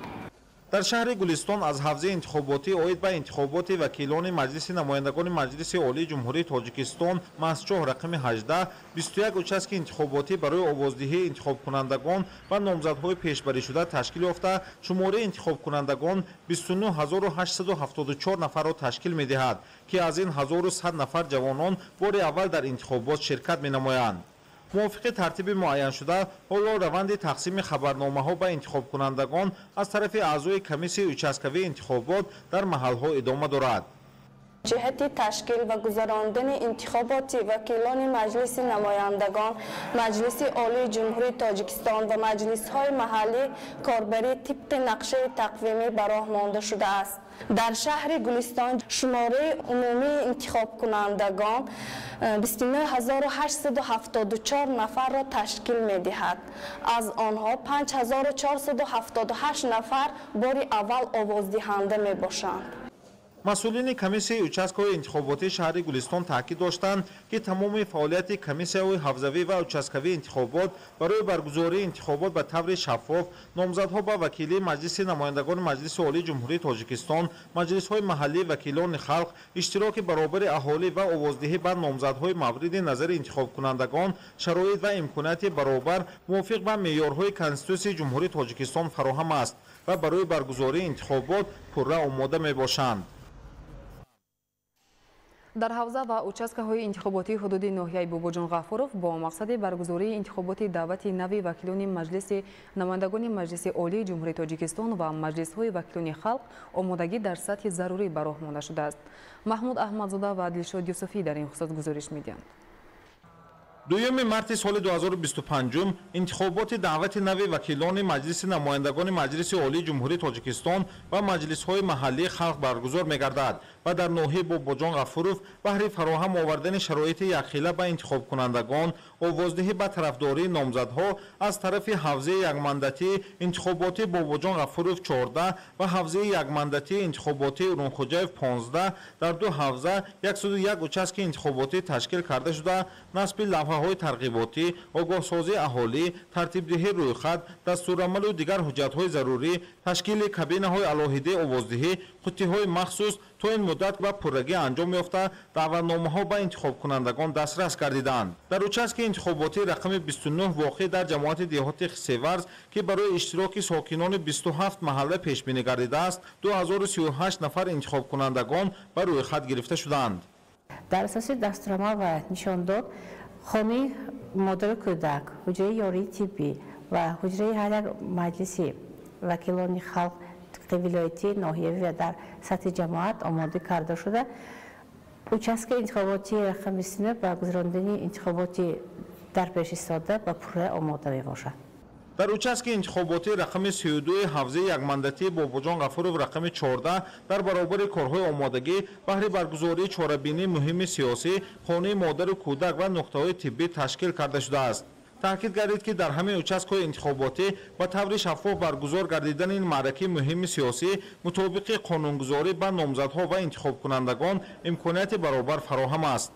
Дар шаҳри Гулистон аз ҳавзаи интихоботӣ оид ба интихоботи вакилони Маҷлиси намояндагони Маҷлиси Олии Ҷумҳурии Тоҷикистон Мастчоҳ рақами 18 21 участки интихоботӣ барои овоздиҳии интихобкунандагон ва номзадҳои пешбаришуда ташкил ёфта, шумораи интихобкунандагон 29874 нафарро ташкил медиҳад, ки аз ин 1100 нафар ҷавонон бори аввал дар интихобот ширкат менамоянд. Мувофиқи тартиби муайяншуда, ҳоло раванди тақсими хабарномаҳо ба интихобкунандагон аз тарафи аъзои комиссияи участкавии интихобот дар маҳалҳо идома дорад. Ҷиҳати ташкил ва гузарондани интихоботи вакилони Маҷлиси намояндагон, Маҷлиси Олии Ҷумҳурии Тоҷикистон ва маҷлисҳои маҳаллӣ корбарӣ тибқи нақшаи тақвимӣ ба роҳ монда шудааст. Дар шаҳри Гулистон шумораи умумии интихобкунандагон 29874 нафарро ташкил медиҳад. Аз онҳо 5478 нафар бори аввал овоздиҳанда мебошанд. Масъулини комиссияи участкаҳои интихоботии шаҳри Гулистон таъкид доштанд, ки тамоми фаъолияти комиссияҳои ҳавзавӣ ва участкавии интихобот барои баргузории интихобот ба таври шаффоф, номзадҳо ба вакилии Маҷлиси намояндагони Маҷлиси Олии Ҷумҳурии Тоҷикистон, маҷлисҳои маҳаллии вакилони халқ, иштироки баробари аҳолӣ ва овоздиҳӣ ба номзадҳои мавриди назари интихобкунандагон, шароит ва имконияти баробар мувофиқ ба меъёрҳои Конститутсияи Ҷумҳурии Тоҷикистон фароҳам аст ва барои баргузории интихобот пурра омода мебошанд. Дар ҳавза ва участкаҳои интихоботии ҳудуди ноҳияи Бобоҷон Ғафуров бо мақсади баргузории интихоботи даъвати нави вакилони Маҷлиси намояндагони Маҷлиси Олии Ҷумҳурии Тоҷикистон ва маҷлисҳои вакилони халқ омодагӣ дар сатҳи зарурӣ ба роҳ монда шудааст. Маҳмуд Аҳмадзода ва Дилшод Юсуфӣ дар ин хусус гузориш медиҳанд. 2 марти соли 2025 интихоботи даъвати нави вакилони Маҷлиси намояндагони Маҷлиси Олии Ҷумҳурии Тоҷикистон ва маҷлисҳои маҳаллии халқ баргузор мегардад ва дар ноҳияи Бобоҷон Ғафуров баҳри фароҳам овардани шароити якхела ба интихобкунандагон, овоздиҳӣ ба тарафдории номзадҳо аз тарафи ҳавзаи якмандатии интихоботии Бобоҷон Ғафуров 14 ва ҳавзаи якмандатии интихоботии Урунхоҷаев 15 дар ду ҳавза 101 участки интихоботӣ ташкил карда шуда, насби лавҳаҳои тарғиботӣ, огоҳсозии аҳолӣ, тартибдиҳии рӯйхат, дастурамалу дигар ҳуҷҷатҳои зарурӣ, ташкили кабинаҳои алоҳидаи овоздиҳӣ, қуттиҳои махсус то ин муддат ба пуррагӣ анҷом ёфта, даъватномаҳо ба интихобкунандагон дастрас гардиданд. Дар участки интихоботии рақами 29 воқеъ дар ҷамоати деҳоти Хисеварз, ки барои иштироки сокинони 27 маҳалла пешбинӣ гардидааст, 2038 нафар интихобкунандагон ба рӯйхат гирифта шуданд. Дар асоси дастурамал ва нишондод, хонаи модару кӯдак, ҳуҷраи ёрии тиббӣ ва ҳуҷраи ҳар як маҷлиси вакилони халқ вилоятӣ, ноҳиявӣ ва дар сатҳи ҷамоат омода карда шуда, участки интихоботии рақами 29 ба гузарондани интихоботи дар пеш истода ба пурра омода мебошад. Дар участки интихоботии рақами 32 ҳавзаи якмандатии Бобоҷон Ғафуров рақами 14 дар баробари корҳои омодагӣ баҳри баргузории чорабинии муҳими сиёсӣ, хонаи модару кӯдак ва нуқтаҳои тиббӣ ташкил карда шудааст. Таъкид гардид, ки дар ҳамин участкҳои интихоботӣ ба таври шаффоф баргузор гардидани ин маъракаи муҳими сиёсӣ мутобиқи қонунгузорӣ ба номзадҳо ва интихобкунандагон имконияти баробар фароҳам аст.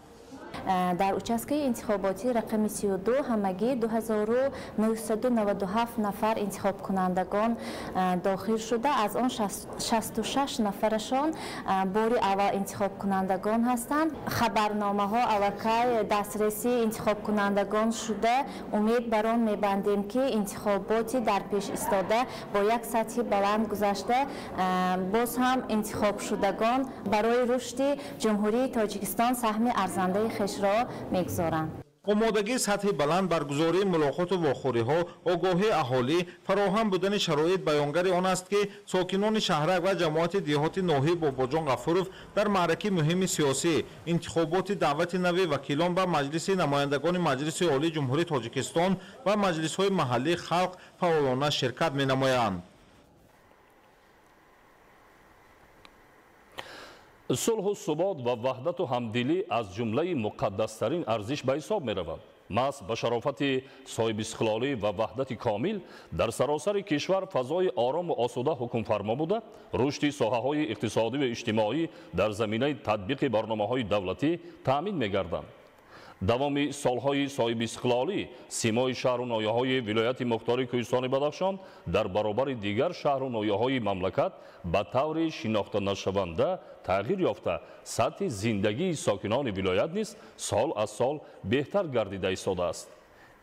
Дар участкаи интихоботии рақами 32 ҳамагӣ 2997 нафар интихобкунандагон дохил шуда, аз он 66 нафарашон бори аввал интихобкунандагон ҳастанд. Хабарномаҳо аллакай дастрасии интихобкунандагон шуда, умед бар он мебандем, ки интихоботи дар пеш истода бо як сатҳи баланд гузашта, боз ҳам интихобшудагон барои рушди Ҷумҳурии Тоҷикистон саҳми арзандаи хешро мегузоранд. Омодагии сатҳи баланд, баргузории мулоқоту вохӯриҳо, огоҳии аҳолӣ, фароҳам будани шароит баёнгари он аст, ки сокинони шаҳрак ва ҷамоати деҳоти ноҳияи Бобоҷон Ғафуров дар маъракаи муҳими сиёсӣ, интихоботи даъвати нави вакилон ба Маҷлиси намояндагони Маҷлиси Олии Ҷумҳурии Тоҷикистон ва маҷлисҳои маҳаллии халқ фаъолона ширкат менамоянд. Сулҳу субот ва ваҳдату ҳамдилӣ аз ҷумлаи муқаддастарин арзиш ба ҳисоб мераванд. Маҳз ба шарофати соҳибистиқлолӣ ва ваҳдати комил дар саросари кишвар фазои орому осуда ҳукмфармо буда, рушди соҳаҳои иқтисодӣ ва иҷтимоӣ дар заминаи татбиқи барномаҳои давлатӣ таъмин мегарданд. Давоми солҳои соҳибистиқлолӣ симои шаҳру ноҳияҳои вилояти мухтори Кӯҳистони Бадахшон дар баробари дигар шаҳру ноҳияҳои мамлакат ба таври шинохтанашаванда тағйир ёфта, сатҳи зиндагии сокинони вилоят низ сол аз сол беҳтар гардида истодааст.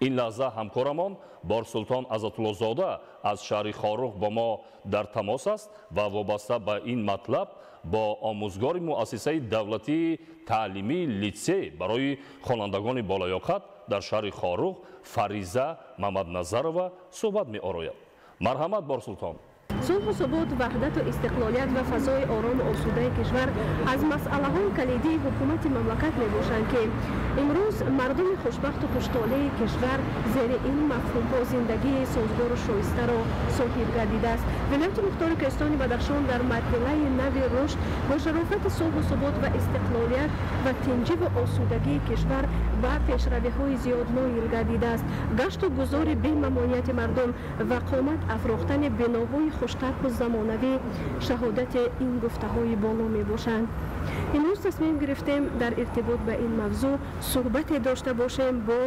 Ин лаҳза ҳамкорамон Борсултон Азатуллозода аз шаҳри Хоруғ бо мо дар тамос аст ва вобаста ба ин матлаб бо омӯзгори муассисаи давлатии таълимии литсей барои хонандагони болаёқат дар шаҳри Хоруғ Фариза Мамадназарова суҳбат меорояд. Марҳамат, Борсултон. Сулҳу субот, ваҳдату истиқлолият ва фазои орому осудаи кишвар аз масъалаҳои калидии ҳукумати мамлакат мебошанд, ки имрӯз мардуми хушбахту хуштолеи кишвар зери ин мафҳумҳо зиндагии созгору шоистаро соҳиб гардидааст. Вилояти мухтори Кӯҳистони Бадахшон дар марҳилаи нави рушд бо шарофати сулҳу субот ва истиқлолият ва тинҷиву осудагии кишвар ба пешравиҳои зиёд ноил гардидааст. Гашту гузори бемамонияти мардум ва қомат афрохтани биноҳои хуштарҳу замонавӣ шаҳодати ин гуфтаҳои боло мебошанд. Имрӯз тасмим гирифтем дар иртибот ба ин мавзӯъ суҳбате дошта бошем бо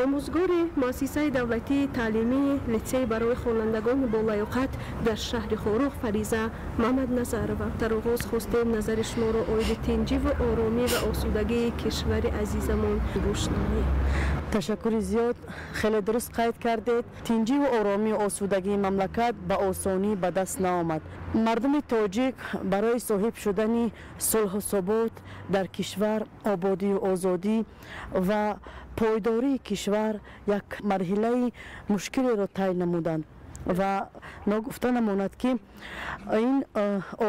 омӯзгори муассисаи давлатии таълимии литсей барои хонандагони болаёқат дар шаҳри Хоруғ Фариза Мамадназарова. Дар оғоз хостем назари шуморо оиди тинҷиву оромӣ ва осудагии кишвари азизамон гӯш намоем. Ташаккури зиёд, хеле дуруст қайд кардед. Тинҷиву оромию осудагии мамлакат ба осонӣ ба даст наомад. Мардуми тоҷик барои соҳиб шудани сулҳу субот дар кишвар, ободию озодӣ ва пойдории кишвар як марҳилаи мушкилеро тай намуданд. Ва ногуфта намонад, ки ин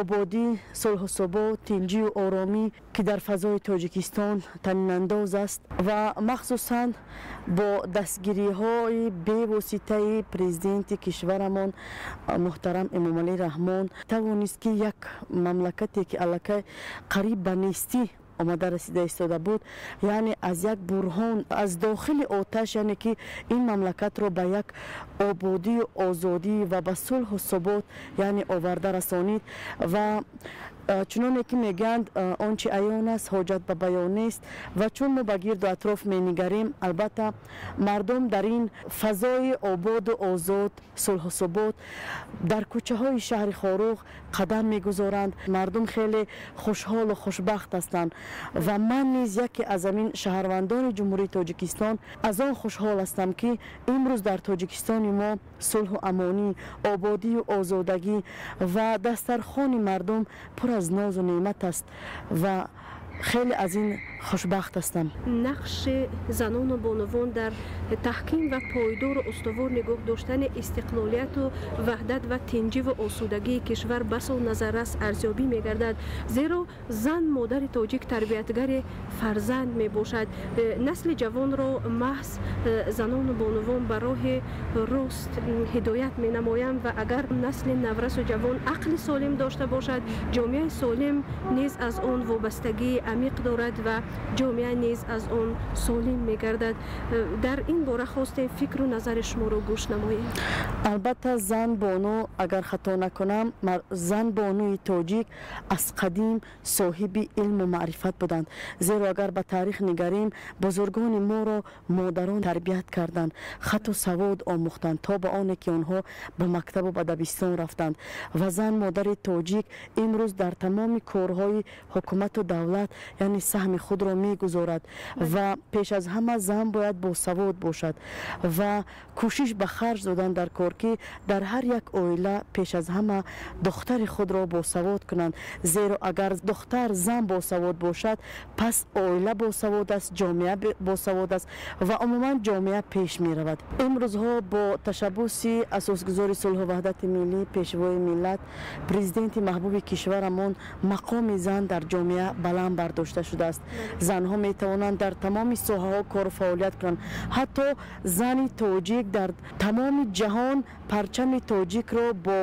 ободӣ, сулҳу субот, тинҷию оромӣ, ки дар фазои Тоҷикистон танинандоз аст ва махсусан бо дастгириҳои бевоситаи президенти кишварамон муҳтарам Эмомалӣ Раҳмон тавонист, ки як мамлакате, ки аллакай қариб ба нестӣ омада расида истода буд, яъне аз як бурҳон, аз дохили оташ, яъне ки ин мамлакатро ба як ободию озодӣ ва ба сулҳу субот яъне оварда расонид. Ва чуноне ки мегӯянд, он чи аён аст, ҳоҷат ба баён нест. Ва чун мо ба гирду атроф менигарем, албатта мардум дар ин фазои ободу озод, сулҳу субот дар кӯчаҳои шаҳри Хоруғ қадам мегузоранд. Мардум хеле хушҳолу хушбахт ҳастанд ва ман низ яке аз ҳамин шаҳрвандони Ҷумҳурии Тоҷикистон аз он хушҳол ҳастам, ки имрӯз дар Тоҷикистони мо сулҳу амонӣ, ободию озодагӣ ва дастархони мардум пур аз нозу неъмат аст ва хеле аз ин хушбахт ҳастам. Нақши занону бонувон дар таҳким ва пойдору устувор нигоҳ доштани истиқлолияту ваҳдат ва тинҷиву осудагии кишвар басо назаррас арзёбӣ мегардад, зеро зан модари тоҷик тарбиятгари фарзанд мебошад. Насли ҷавонро маҳз занону бонувон ба роҳи рост ҳидоят менамоянд ва агар насли наврасу ҷавон ақли солим дошта бошад, ҷомеаи солим низ аз он вобастагии амиқ дорад ва ҷомеа низ аз он солим мегардад. Дар ин бора хостем фикру назари шуморо гӯш намоем. Албатта, зан бону, агар хато накунам, зан бонуи тоҷик аз қадим соҳиби илму маърифат буданд. Зеро агар ба таърих нигарем, бузургони моро модарон тарбият карданд, хату савод омӯхтанд то ба оне ки онҳо ба мактабу ба дабистон рафтанд. Ва зан модари тоҷик имрӯз дар тамоми корҳои ҳукумату давлат яъне саҳми худро мегузорад. Ва пеш аз ҳама зан бояд босавод бошад ва кӯшиш ба харҷ додан дар кор, ки дар ҳар як оила пеш аз ҳама духтари худро босавод кунанд. Зеро агар духтар, зан босавод бошад, пас оила босавод аст, ҷомеа босавод аст ва умуман ҷомеа пеш меравад. Имрӯзҳо бо ташаббуси асосгузори сулҳу ваҳдати миллӣ, пешвои миллат, президенти маҳбуби кишварамон мақоми зан дар ҷомеа баланд бардошта шудааст. Занҳо метавонанд дар тамоми соҳаҳо кору фаъолият кунанд. Ҳатто зани тоҷик дар тамоми ҷаҳон парчами тоҷикро бо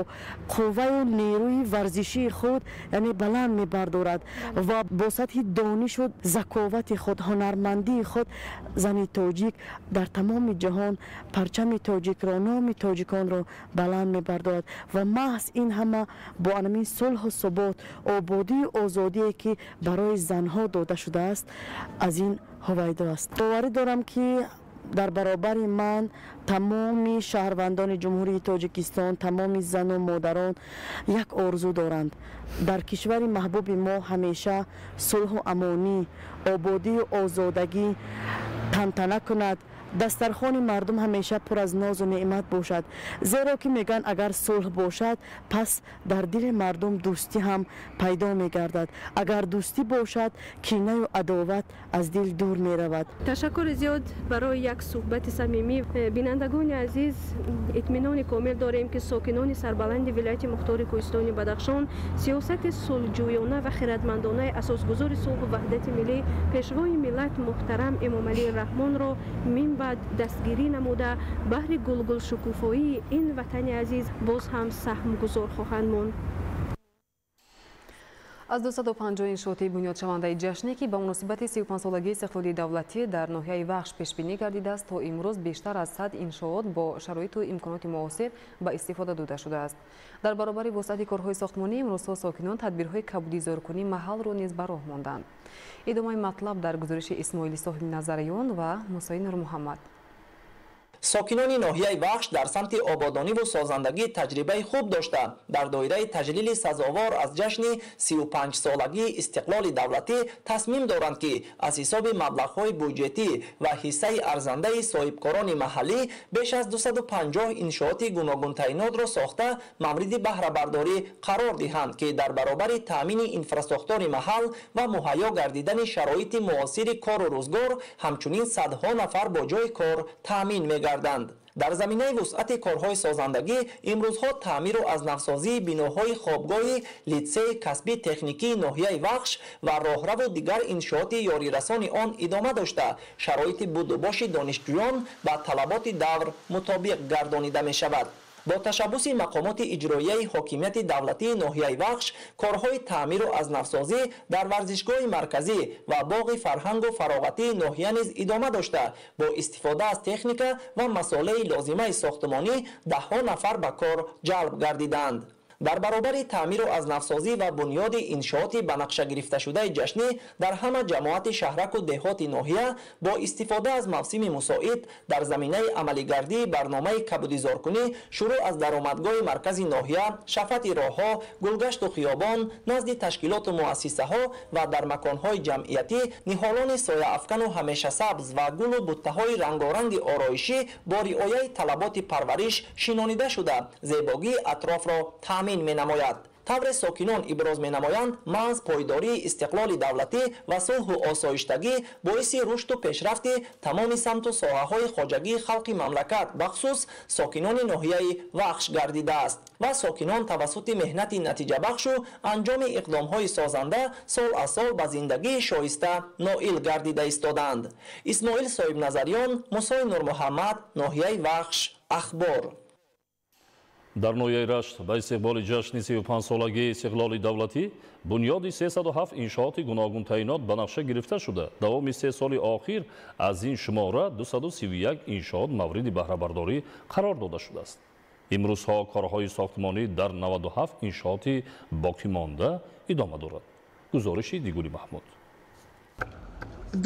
қувваю нерӯи варзишии худ яъне баланд мебардорад ва бо сатҳи донишу заковати худ, ҳунармандии худ зани тоҷик дар тамоми ҷаҳон парчами тоҷикро, номи тоҷиконро баланд мебардорад. Ва маҳз ин ҳама бо анамин сулҳу субот, ободию озодие, ки барои занҳо дода шудааст, аз ин ҳувайдо аст. Боварӣ дорам, ки дар баробари ман тамоми шаҳрвандони Ҷумҳурии Тоҷикистон, тамоми зану модарон як орзу доранд: дар кишвари маҳбуби мо ҳамеша сулҳу амонӣ, ободию озодагӣ тантана кунад. Дастархони мардум ҳамеша пур аз нозу неъмат бошад, зеро ки мегӯянд, агар сулҳ бошад, пас дар дили мардум дӯстӣ ҳам пайдо мегардад. Агар дӯстӣ бошад, кинаю адоват аз дил дур меравад. Ташаккури зиёд барои як суҳбати самимӣ. Бинандагони азиз, итминони комил дорем, ки сокинони сарбаланди вилояти мухтори кӯҳистони Бадахшон сиёсати сулҳҷӯёна ва хиратмандонаи асосгузори сулҳу ваҳдати миллӣ, пешвои миллат муҳтарам Эмомалӣ Раҳмонро минбаъд дастгирӣ намуда, баҳри гулгулшукуфоии ин ватани азиз боз ҳам саҳмгузор хоҳанд монд. Аз 250 иншооти бунёдшавандаи ҷашне, ки ба муносибати 35-солагии истиқлоли давлатӣ дар ноҳияи Вахш пешбинӣ гардидааст, то имрӯз бештар аз 100 иншоот бо шароиту имконоти муосир ба истифода дода шудааст. Дар баробари вусъати корҳои сохтмонӣ, имрӯзҳо сокинон тадбирҳои кабудизоркунӣ маҳалро низ ба роҳ монданд. Идомаи матлаб дар гузориши Исмоили Соҳибназарён ва Мусои Нурмуҳаммад. Сокинони ноҳияи Вахш дар самти ободониву созандагӣ таҷрибаи хуб дошта, дар доираи таҷлили сазовор аз ҷашни 35-солагии истиқлоли давлатӣ тасмим доранд, ки аз ҳисоби маблағҳои буҷетӣ ва ҳиссаи арзандаи соҳибкорони маҳаллӣ беш аз 250 иншооти гуногунтаинотро сохта, мавриди баҳрабардорӣ қарор диҳанд, ки дар баробари таъмини инфрасохтори маҳал ва муҳайё гардидани шароити муосири кору рӯзгор, ҳамчунин садҳо нафар бо ҷойи кор таъмин мегарданд. Дар заминаи вусъати корҳои созандагӣ имрӯзҳо таъмиру аз навсозии биноҳои хобгоҳи литсеи касбии техникии ноҳияи Вахш ва роҳраву дигар иншооти ёрирасони он идома дошта, шароити будубоши донишҷӯён ба талаботи давр мутобиқ гардонида мешавад. Бо ташаббуси мақомоти иҷроияи ҳокимияти давлатии ноҳияи Вахш корҳои таъмиру аз навсозӣ дар варзишгоҳи марказӣ ва боғи фарҳангу фароғатии ноҳия низ идома дошта, бо истифода аз техника ва масолеи лозимаи сохтмонӣ даҳҳо нафар ба кор ҷалб гардиданд. Дар баробари таъмиру аз навсозӣ ва бунёди иншооти ба нақша гирифташудаи ҷашнӣ дар ҳама ҷамоати шаҳраку деҳоти ноҳия бо истифода аз мавсими мусоид дар заминаи амалигардии барномаи кабудизоркунӣ шурӯъ аз даромадгоҳи маркази ноҳия, шафати роҳҳо, гулгашту хиёбон, назди ташкилоту муассисаҳо ва дар маконҳои ҷамъиятӣ ниҳолони сояафкану ҳамешасабз ва гулу буттаҳои рангоранги ороишӣ бо риояи талаботи парвариш шинонида шуда, зебогии атрофро таъмин менамояд. Тавре сокинон иброз менамоянд, маҳз пойдории истиқлоли давлатӣ ва сулҳу осоиштагӣ боиси рушду пешрафти тамоми самту соҳаҳои хоҷагии халқи мамлакат, бахусус сокинони ноҳияи Вахш гардидааст ва сокинон тавассути меҳнати натиҷабахшу анҷоми иқдомҳои созанда сол аз сол ба зиндагии шоиста ноил гардида истодаанд. Исмоил Соҳибназарён, Мусои Нурмуҳаммад, ноҳияи Вахш, Ахбор. Дар ноҳияи Рашт ба истиқболи ҷашни 35-солагии истиқлоли давлатӣ бунёди 307 иншооти гуногунтаинот ба нақша гирифта шуда, давоми 3 соли охир аз ин шумора 231 иншоот мавриди баҳрабардорӣ қарор дода шудааст. Имрӯзҳо корҳои сохтмонӣ дар 97 иншооти боқимонда идома дорад. Гузориши Дигули Маҳмуд.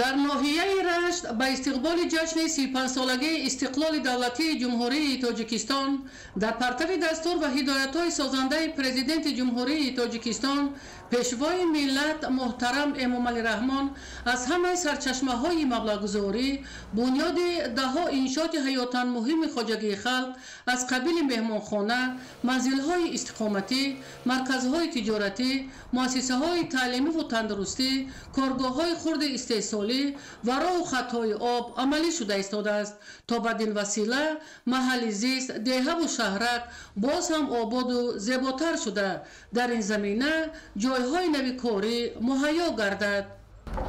Дар ноҳияи Рашт ба истиқболи ҷашни 35-солагии истиқлоли давлатии Ҷумҳурии Тоҷикистон дар партави дастур ва ҳидоятҳои созандаи Президенти Ҷумҳурии Тоҷикистон, пешвои миллат муҳтарам Эмомалӣ Раҳмон аз ҳамаи сарчашмаҳои маблағгузорӣ бунёди даҳҳо иншооти ҳаётан муҳими хоҷагии халқ аз қабили меҳмонхона, манзилҳои истиқоматӣ, марказҳои тиҷоратӣ, муассисаҳои таълимиву тандурустӣ, коргоҳҳои хурди истеҳсолӣ ва роҳу хатҳои об амалӣ шуда истодааст, то бадин васила маҳалли зист, деҳаву шаҳрак боз ҳам ободу зеботар шуда, дар ин замина ҷойҳои нави корӣ муҳайё гардад.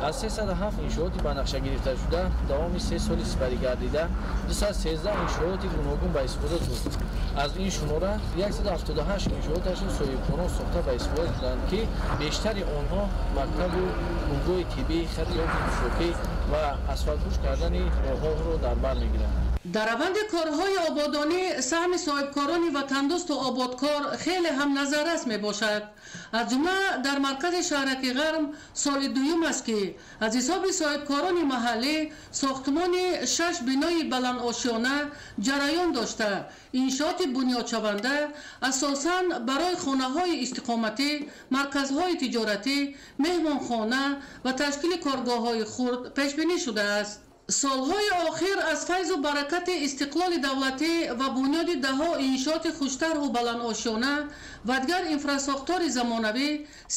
Аз 307 иншооти ба нақша гирифташуда давоми 3 соли сипарӣ гардида 213 иншооти гуногун ба истифода дод. Аз ин шумора 178 иншооташон соҳибкорон сохта ба истифода доданд, ки бештари онҳо мактабу бунгоҳи тиббӣ, хати оби нӯшокӣ ва асфалтпӯш кардани роҳҳоро дар бар мегиранд. Дар раванди корҳои ободонӣ саҳми соҳибкорони ватандӯсту ободкор хеле ҳам назаррас мебошад. Аз ҷумла дар маркази шаҳраки Ғарм соли дуюм аст, ки аз ҳисоби соҳибкорони маҳаллӣ сохтмони 6 бинои баландошёна ҷараён дошта, иншооти бунёдшаванда асосан барои хонаҳои истиқоматӣ, марказҳои тиҷоратӣ, меҳмонхона ва ташкили коргоҳҳои хурд пешбинӣ шудааст. Солҳои охир аз файзу баракати истиқлоли давлатӣ ва бунёди даҳо иншооти хуштарҳу баландошёна ва дигар инфрасохтори замонавӣ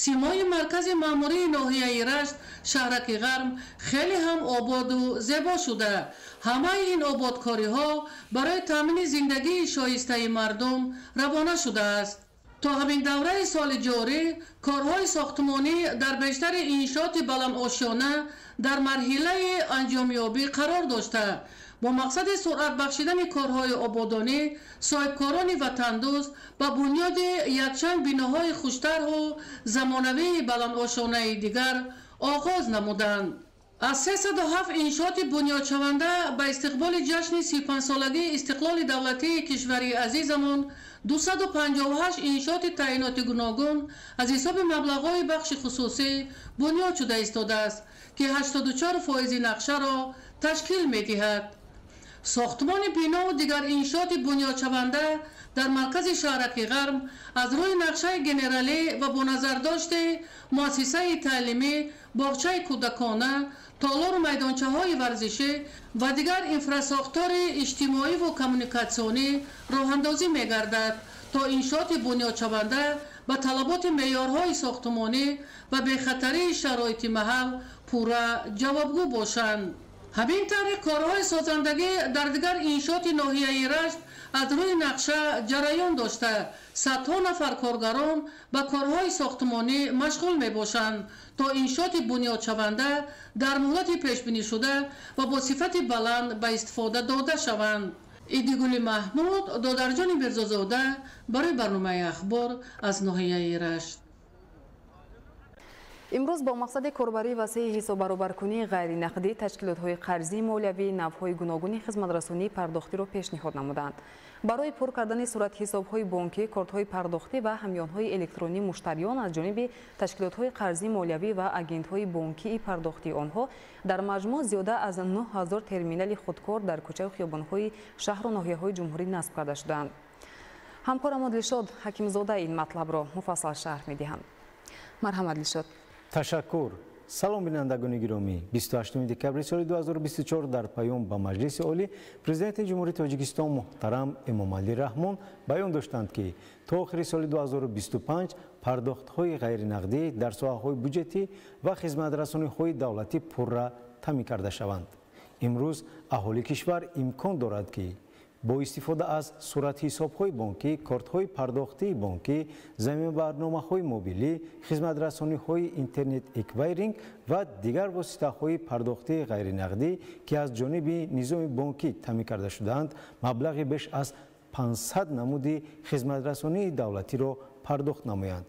симои маркази маъмурии ноҳияи Рашт, шаҳраки Ғарм, хеле ҳам ободу зебо шуда. Ҳамаи ин ободкориҳо барои таъмини зиндагии шоистаи мардум равона шудааст. То ҳамин давраи соли ҷорӣ корҳои сохтмонӣ дар бештари иншооти баландошёна дар марҳилаи анҷомёбӣ қарор дошта, бо мақсади суръат бахшидани корҳои ободонӣ соҳибкорони ватандӯст ба бунёди якчанд биноҳои хуштарҳу замонавии баландошёнаи дигар оғоз намуданд. Аз 307 иншооти бунёдшаванда ба истиқболи ҷашни 35-солагии истиқлоли давлатии кишвари азизамон 258 иншооти таъиноти гуногун аз ҳисоби маблағҳои бахши хусусӣ бунёд шуда истодааст, ки 84% нақшаро ташкил медиҳад. Сохтмони бинову дигар иншооти бунёдшаванда дар маркази шаҳраки Ғарм аз рӯи нақшаи генералӣ ва бо назардошти муассисаи таълимӣ, боғчаи кӯдакона, толору майдончаҳои варзишӣ ва дигар инфрасохтори иҷтимоиву коммуникатсионӣ роҳандозӣ мегардад, то иншооти бунёдшаванда ба талаботи меъёрҳои сохтмонӣ ва бехатарии шароити маҳал пурра ҷавобгӯ бошанд. Ҳамин тариқ корҳои созандагӣ дар дигар иншооти ноҳияи Рашт аз рӯи нақша ҷараён дошта, садҳо нафар коргарон ба корҳои сохтмонӣ машғул мебошанд, то иншооти бунёдшаванда дар муҳлати пешбинишуда ва бо сифати баланд ба истифода дода шаванд. Идигули Маҳмуд, Додарҷони Мирзозода барои барномаи Ахбор аз ноҳияи Рашт. Имрӯз бо мақсади корбарии васеи ҳисоббаробаркунии ғайринақдӣ ташкилотҳои қарзии молиявӣ навъҳои гуногуни хизматрасонии пардохтиро пешниҳод намуданд. Барои пур кардани суратҳисобҳои бонкӣ, кортҳои пардохтӣ ва ҳамёнҳои электронии муштариён аз ҷониби ташкилотҳои қарзии молиявӣ ва агентҳои бонкии пардохтии онҳо дар маҷмӯъ зиёда аз 9000 терминали худкор дар кӯчаю хиёбонҳои шаҳру ноҳияҳои ҷумҳурӣ насб карда шуданд. Ҳамкорам Дилшод Ҳакимзода ин матлабро муфассал шарҳ медиҳанд. Марҳамат, Дилшод. Ташаккур. Салом, бинандагони гиромӣ. 28 декабри соли 2024 дар паём ба Маҷлиси Олӣ Президенти Ҷумҳурии Тоҷикистон муҳтарам Эмомалӣ Раҳмон баён доштанд, ки то охири соли 2025 пардохтҳои ғайринақдӣ дар соҳаҳои буҷетӣ ва хизматрасониҳои давлатӣ пурра таъмин карда шаванд. Имрӯз аҳолии кишвар имкон дорад, ки бо истифода аз суратҳисобҳои бонкӣ, кортҳои пардохтии бонкӣ, замимабарномаҳои мобилӣ, хизматрасониҳои интернет эквайринг ва дигар воситаҳои пардохтии ғайринақдӣ, ки аз ҷониби низоми бонкӣ таъмин карда шудаанд, маблағи беш аз 500 намуди хизматрасонии давлатиро пардохт намоянд.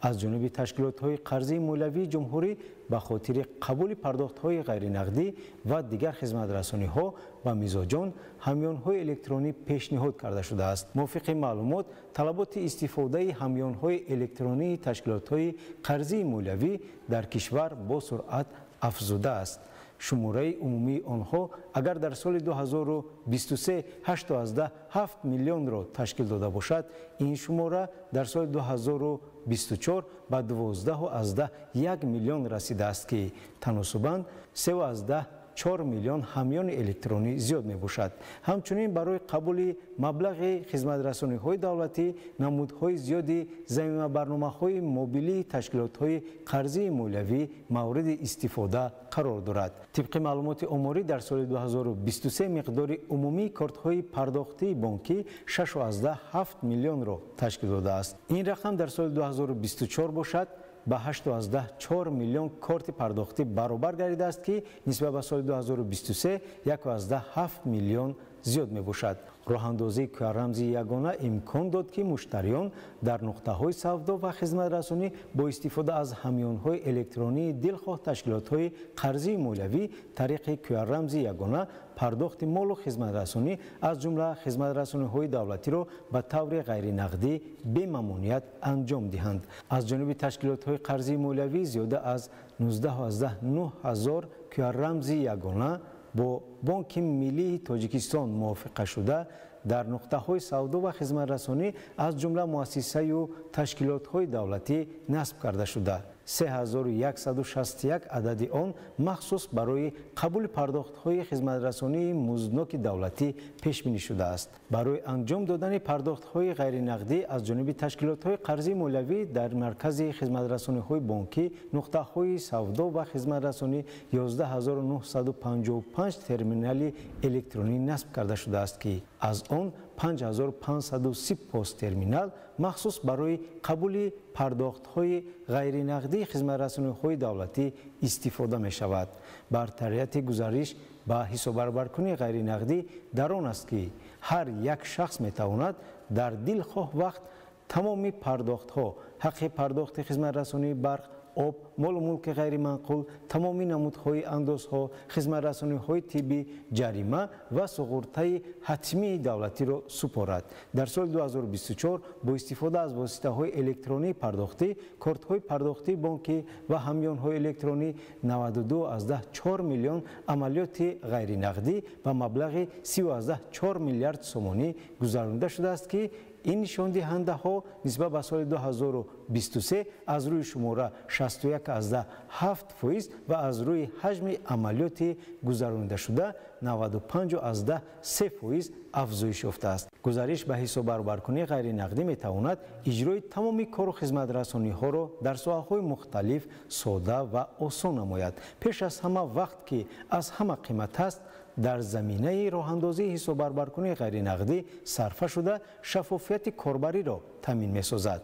Аз ҷониби ташкилотҳои қарзии молиявии ҷумҳурӣ ба хотири қабули пардохтҳои ғайринақдӣ ва дигар хизматрасониҳо ба мизоҷон ҳамёнҳои электронӣ пешниҳод карда шудааст. Мувофиқи маълумот, талаботи истифодаи ҳамёнҳои электронии ташкилотҳои қарзии молиявӣ дар кишвар бо суръат афзудааст. Шумораи умумии онҳо агар дар соли 2023 8,7 миллионро ташкил дода бошад, ин шумора дар соли 2024 ба 12,1 миллион расидааст, ки таносубан 3,4 миллион ҳамёни электронӣ зиёд мебошад. Ҳамчунин барои қабули маблағи хизматрасониҳои давлатӣ намудҳои зиёди замимабарномаҳои мобилии ташкилотҳои қарзии молиявӣ мавриди истифода қарор дорад. Тибқи маълумоти оморӣ дар соли 2023 миқдори умумии кортҳои пардохтии бонкӣ 6,7 миллионро ташкил додааст. Ин рақам дар соли 2024 бошад ба 8,4 миллион корти пардохтӣ баробар гардидааст, ки нисбат ба соли 2023 1,7 миллион зиёд мебошад. Роҳандозии QR-рамзи ягона имкон дод, ки муштариён дар нуқтаҳои савдо ва хизматрасонӣ бо истифода аз ҳамёнҳои электронии дилхоҳ ташкилотҳои қарзии молиявӣ тариқи QR-рамзи ягона пардохти молу хизматрасонӣ аз ҷумла хизматрасониҳои давлатиро ба таври ғайринақдӣ бемамоният анҷом диҳанд. Аз ҷониби ташкилотҳои қарзии молиявӣ зиёда аз 19,9 ҳазор QR-рамзи ягона бо Бонки Миллии Тоҷикистон мувофиқа шуда дар нуқтаҳои савдо ва хизматрасонӣ аз ҷумла муассисаю ташкилотҳои давлатӣ насб карда шуда. 3161 адади он махсус барои қабули пардохтҳои хизматрасонии муздноки давлатӣ пешбинӣ шудааст. Барои анҷом додани пардохтҳои ғайринақдӣ аз ҷониби ташкилотҳои қарзии молиявӣ дар маркази хизматрасониҳои бонкӣ, нуқтаҳои савдо ва хизматрасонӣ 11955 терминали электронӣ насб карда шудааст, ки аз он 5530 посттерминал махсус барои қабули пардохтҳои ғайринақдии хизматрасониҳои давлатӣ истифода мешавад. Бартарияти гузариш ба ҳисоббаробаркунии ғайринақдӣ дар он аст, ки ҳар як шахс метавонад дар дилхоҳ вақт тамоми пардохтҳо, ҳаққи пардохти хизматрасонии барқ, об, молу мулки ғайриманқул, тамоми намудҳои андозҳо, хизматрасониҳои тиббӣ, ҷарима ва суғуртаи ҳатмии давлатиро супорад. Дар соли 2024 бо истифода аз воситаҳои электронии пардохтӣ, кортҳои пардохтии бонкӣ ва ҳамёнҳои электронӣ 92,4 миллион амалиёти ғайринақдӣ ба маблағи 30,4 миллиард сомонӣ гузаронида шудааст, ки ин нишондиҳандаҳо нисбат ба соли 2023 аз рӯи шумора 61,7% ва аз рӯи ҳаҷми амалиёти гузаронидашуда 95,3% афзоиш ёфтааст. Гузариш ба ҳисоббаробаркунии ғайринақдӣ метавонад иҷрои тамоми кору хизматрасониҳоро дар соҳаҳои мухталиф сода ва осон намояд. Пеш аз ҳама вақт, ки аз ҳама қимат аст, дар заминаи роҳандозии ҳисоббаробаркунии ғайринақдӣ сарфа шуда шаффофияти корбариро таъмин месозад.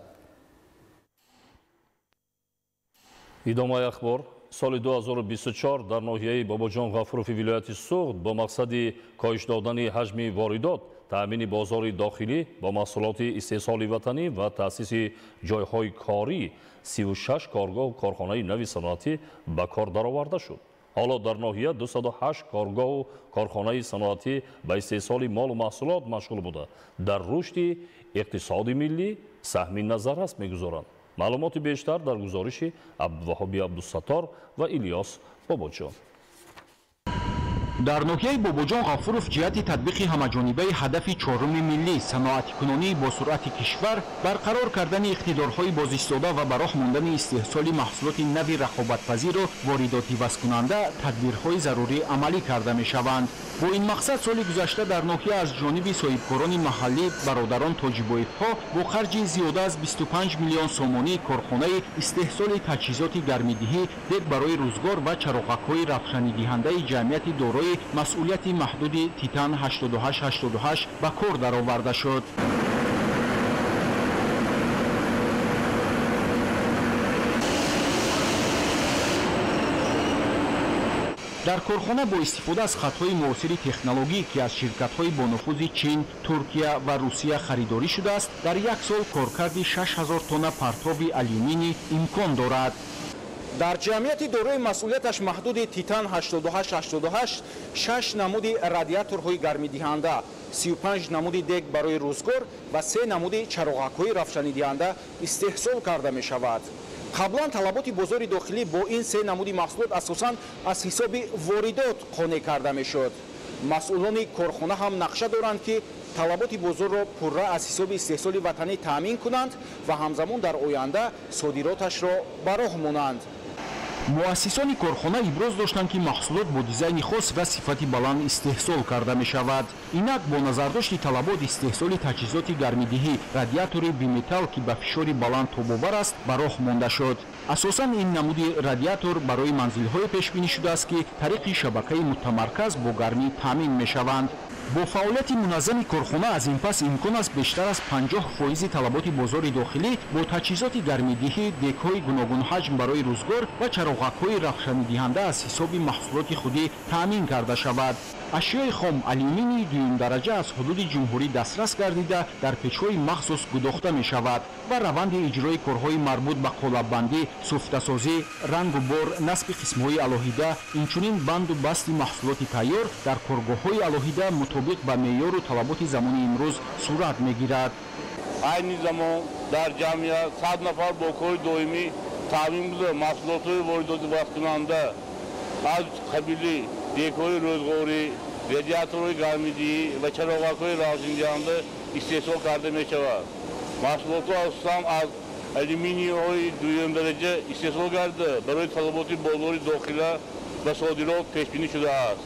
Идомаи ахбор. Соли 2024 дар ноҳияи Бобоҷон Ғафурови вилояти Суғд бо мақсади коҳиш додани ҳаҷми воридот, таъмини бозори дохилӣ бо маҳсулоти истеҳсоли ватанӣ ва таъсиси ҷойҳои корӣ 36 коргоҳу корхонаи нави саноатӣ ба кор дароварда шуд. Ҳоло дар ноҳия 208 коргоҳу корхонаи саноатӣ ба истеҳсоли молу маҳсулот машғул буда, дар рушди иқтисоди миллӣ саҳми назаррас мегузоранд. Маълумоти бештар дар гузориши Абдуваҳоби Абдусаттор ва Илёс Бобоҷон. Дар ноҳияи Бобоҷон Ғафуров ҷиҳати татбиқи ҳамаҷонибаи ҳадафи чоруми миллӣ саноатикунонӣ бо суръати кишвар, барқарор кардани иқтидорҳои бозистода ва ба роҳ мондани истеҳсоли маҳсулоти нави рақобатпазиру воридотивазкунанда тадбирҳои зарурӣ амалӣ карда мешаванд. Бо ин мақсад соли гузашта дар ноҳия аз ҷониби соҳибкорони маҳаллӣ бародарон Тоҷибоевҳо бо харҷи зиёда аз 25 миллион сомонӣ корхонаи истеҳсоли таҷҳизоти гармидиҳӣ, дег барои рӯзгор ва чароғакҳои равшанидиҳандаи ҷамъияти дорои масъулияти маҳдуди Титан 8888 ба кор дароварда шуд. Дар корхона бо истифода аз хатҳои муосири технологӣ, ки аз ширкатҳои бонуфузи Чин, Туркия ва Русия харидорӣ шудааст, дар як сол коркарди 6000 тонна партоби алюминӣ имкон дорад. Дар ҷамъияти дорои масъулияташ маҳдуди Титан 8888 шаш намуди радиаторҳои гармидиҳанда, 35 намуди дег барои рӯзгор ва 3 намуди чароғакҳои равшанидиҳанда истеҳсол карда мешавад. Қаблан талаботи бозори дохилӣ бо ин се намуди маҳсулот асосан аз ҳисоби воридот қонеъ карда мешуд. Масъулони корхона ҳам нақша доранд, ки талаботи бозорро пурра аз ҳисоби истеҳсоли ватанӣ таъмин кунанд ва ҳамзамон дар оянда содироташро ба роҳ монанд. Муассисони корхона иброз доштанд, ки маҳсулот бо дизайни хос ва сифати баланд истеҳсол карда мешавад. Инак бо назардошти талабот истеҳсоли таҷҳизоти гармидиҳӣ, радиатори биметалл, ки ба фишори баланд тобовар аст, ба роҳ монда шуд. Асосан ин намуди радиатор барои манзилҳое пешбинӣ шудааст, ки тариқи шабакаи мутамарказ бо гармӣ таъмин мешаванд. Бо фаъолияти муназзами корхона аз ин пас имкон аст бештар аз 50% талаботи бозори дохилӣ бо таҷҳизоти гармидиҳӣ, дегҳои гуногунҳаҷм барои рӯзгор ва чароғакҳои равшанидиҳанда аз ҳисоби маҳсулоти худӣ таъмин карда шавад. Ашёи хом алюминии дуюмдараҷа аз ҳудуди ҷумҳурӣ дастрас гардида дар печҳои махсус гудохта мешавад ва раванди иҷрои корҳои марбут ба қолаббандӣ, суфтасозӣ, рангу бор, насби қисмҳои алоҳида, инчунин банду басти маҳсулоти тайёр дар коргоҳҳои алоҳида мутобиқ ба меъёру талаботи замони имрӯз сурат мегирад. Айни замон дар ҷамъият 100 нафар бо кори доимӣ таъмин буда маҳсулотҳои воридотивазкунанда аз қабили дегҳои рӯзғорӣ, радиаторҳои гармидиҳӣ ва чароғакҳои равшандиҳанда истеҳсол карда мешавад. Маҳсулотҳо асосан аз Алюминийҳои дуюмдараҷа истеҳсол гарда барои талаботи бозори дохила ва содирот пешбинӣ шудааст.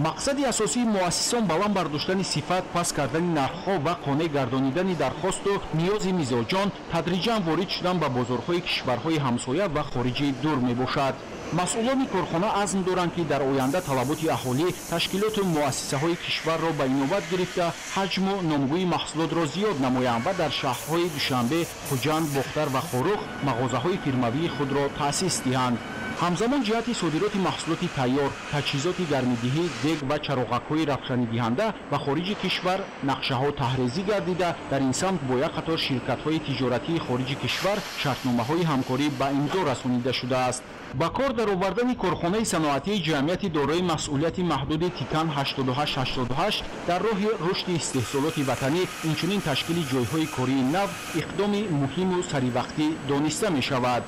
Мақсади асосии муассисон баланд бардоштани сифат, паст кардани нархҳо ва қонеъ гардонидани дархосту ниёзи мизоҷон, тадриҷан ворид шудан ба бозорҳои кишварҳои ҳамсоя ва хориҷи дур мебошад. Масъулони корхона азм доранд, ки дар оянда талаботи аҳолӣ, ташкилоту муассисаҳои кишварро ба инобат гирифта, ҳаҷму номгӯи маҳсулотро зиёд намоянд ва дар шаҳрҳои Душанбе, Хуҷанд, Бохтар ва Хоруғ мағозаҳои фирмавии худро таъсис диҳанд. Ҳамзамон ҷиҳати содироти маҳсулоти тайёр, таҷҳизоти гармидиҳӣ, дег ва чароғакҳои равшанидиҳанда ба хориҷи кишвар нақшаҳо таҳрезӣ гардида, дар ин самт бо як қатор ширкатҳои тиҷоратии хориҷи кишвар шартномаҳои ҳамкорӣ ба имзо расонида шудааст. Ба кор даровардани корхонаи саноатии ҷамъияти дорои масъулияти маҳдуди Титан 8888 дар роҳи рушди истеҳсолоти ватанӣ, инчунин ташкили ҷойҳои кории нав иқдоми муҳиму саривақтӣ дониста мешавад.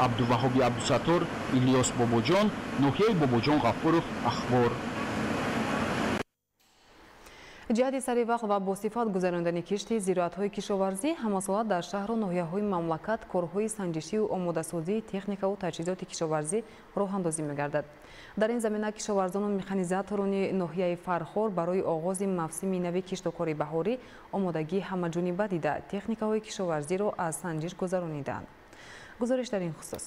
Абдуваҳоби Абдусаттор, Илёс Бобоҷон, ноҳияи Бобоҷон Ғафуров, Ахбор. Ҷиҳати саривақт ва босифат гузарондани кишти зироатҳои кишоварзӣ ҳамасола дар шаҳру ноҳияҳои мамлакат корҳои санҷишию омодасозии техникаву таҷҳизоти кишоварзӣ роҳандозӣ мегардад. Дар ин замина кишоварзону механизаторони ноҳияи Фархор барои оғози мавсими нави киштукори баҳорӣ омодагии ҳамаҷониба дида, техникаҳои кишоварзиро аз санҷиш гузаронидаанд. Гузориш дар ин хусус.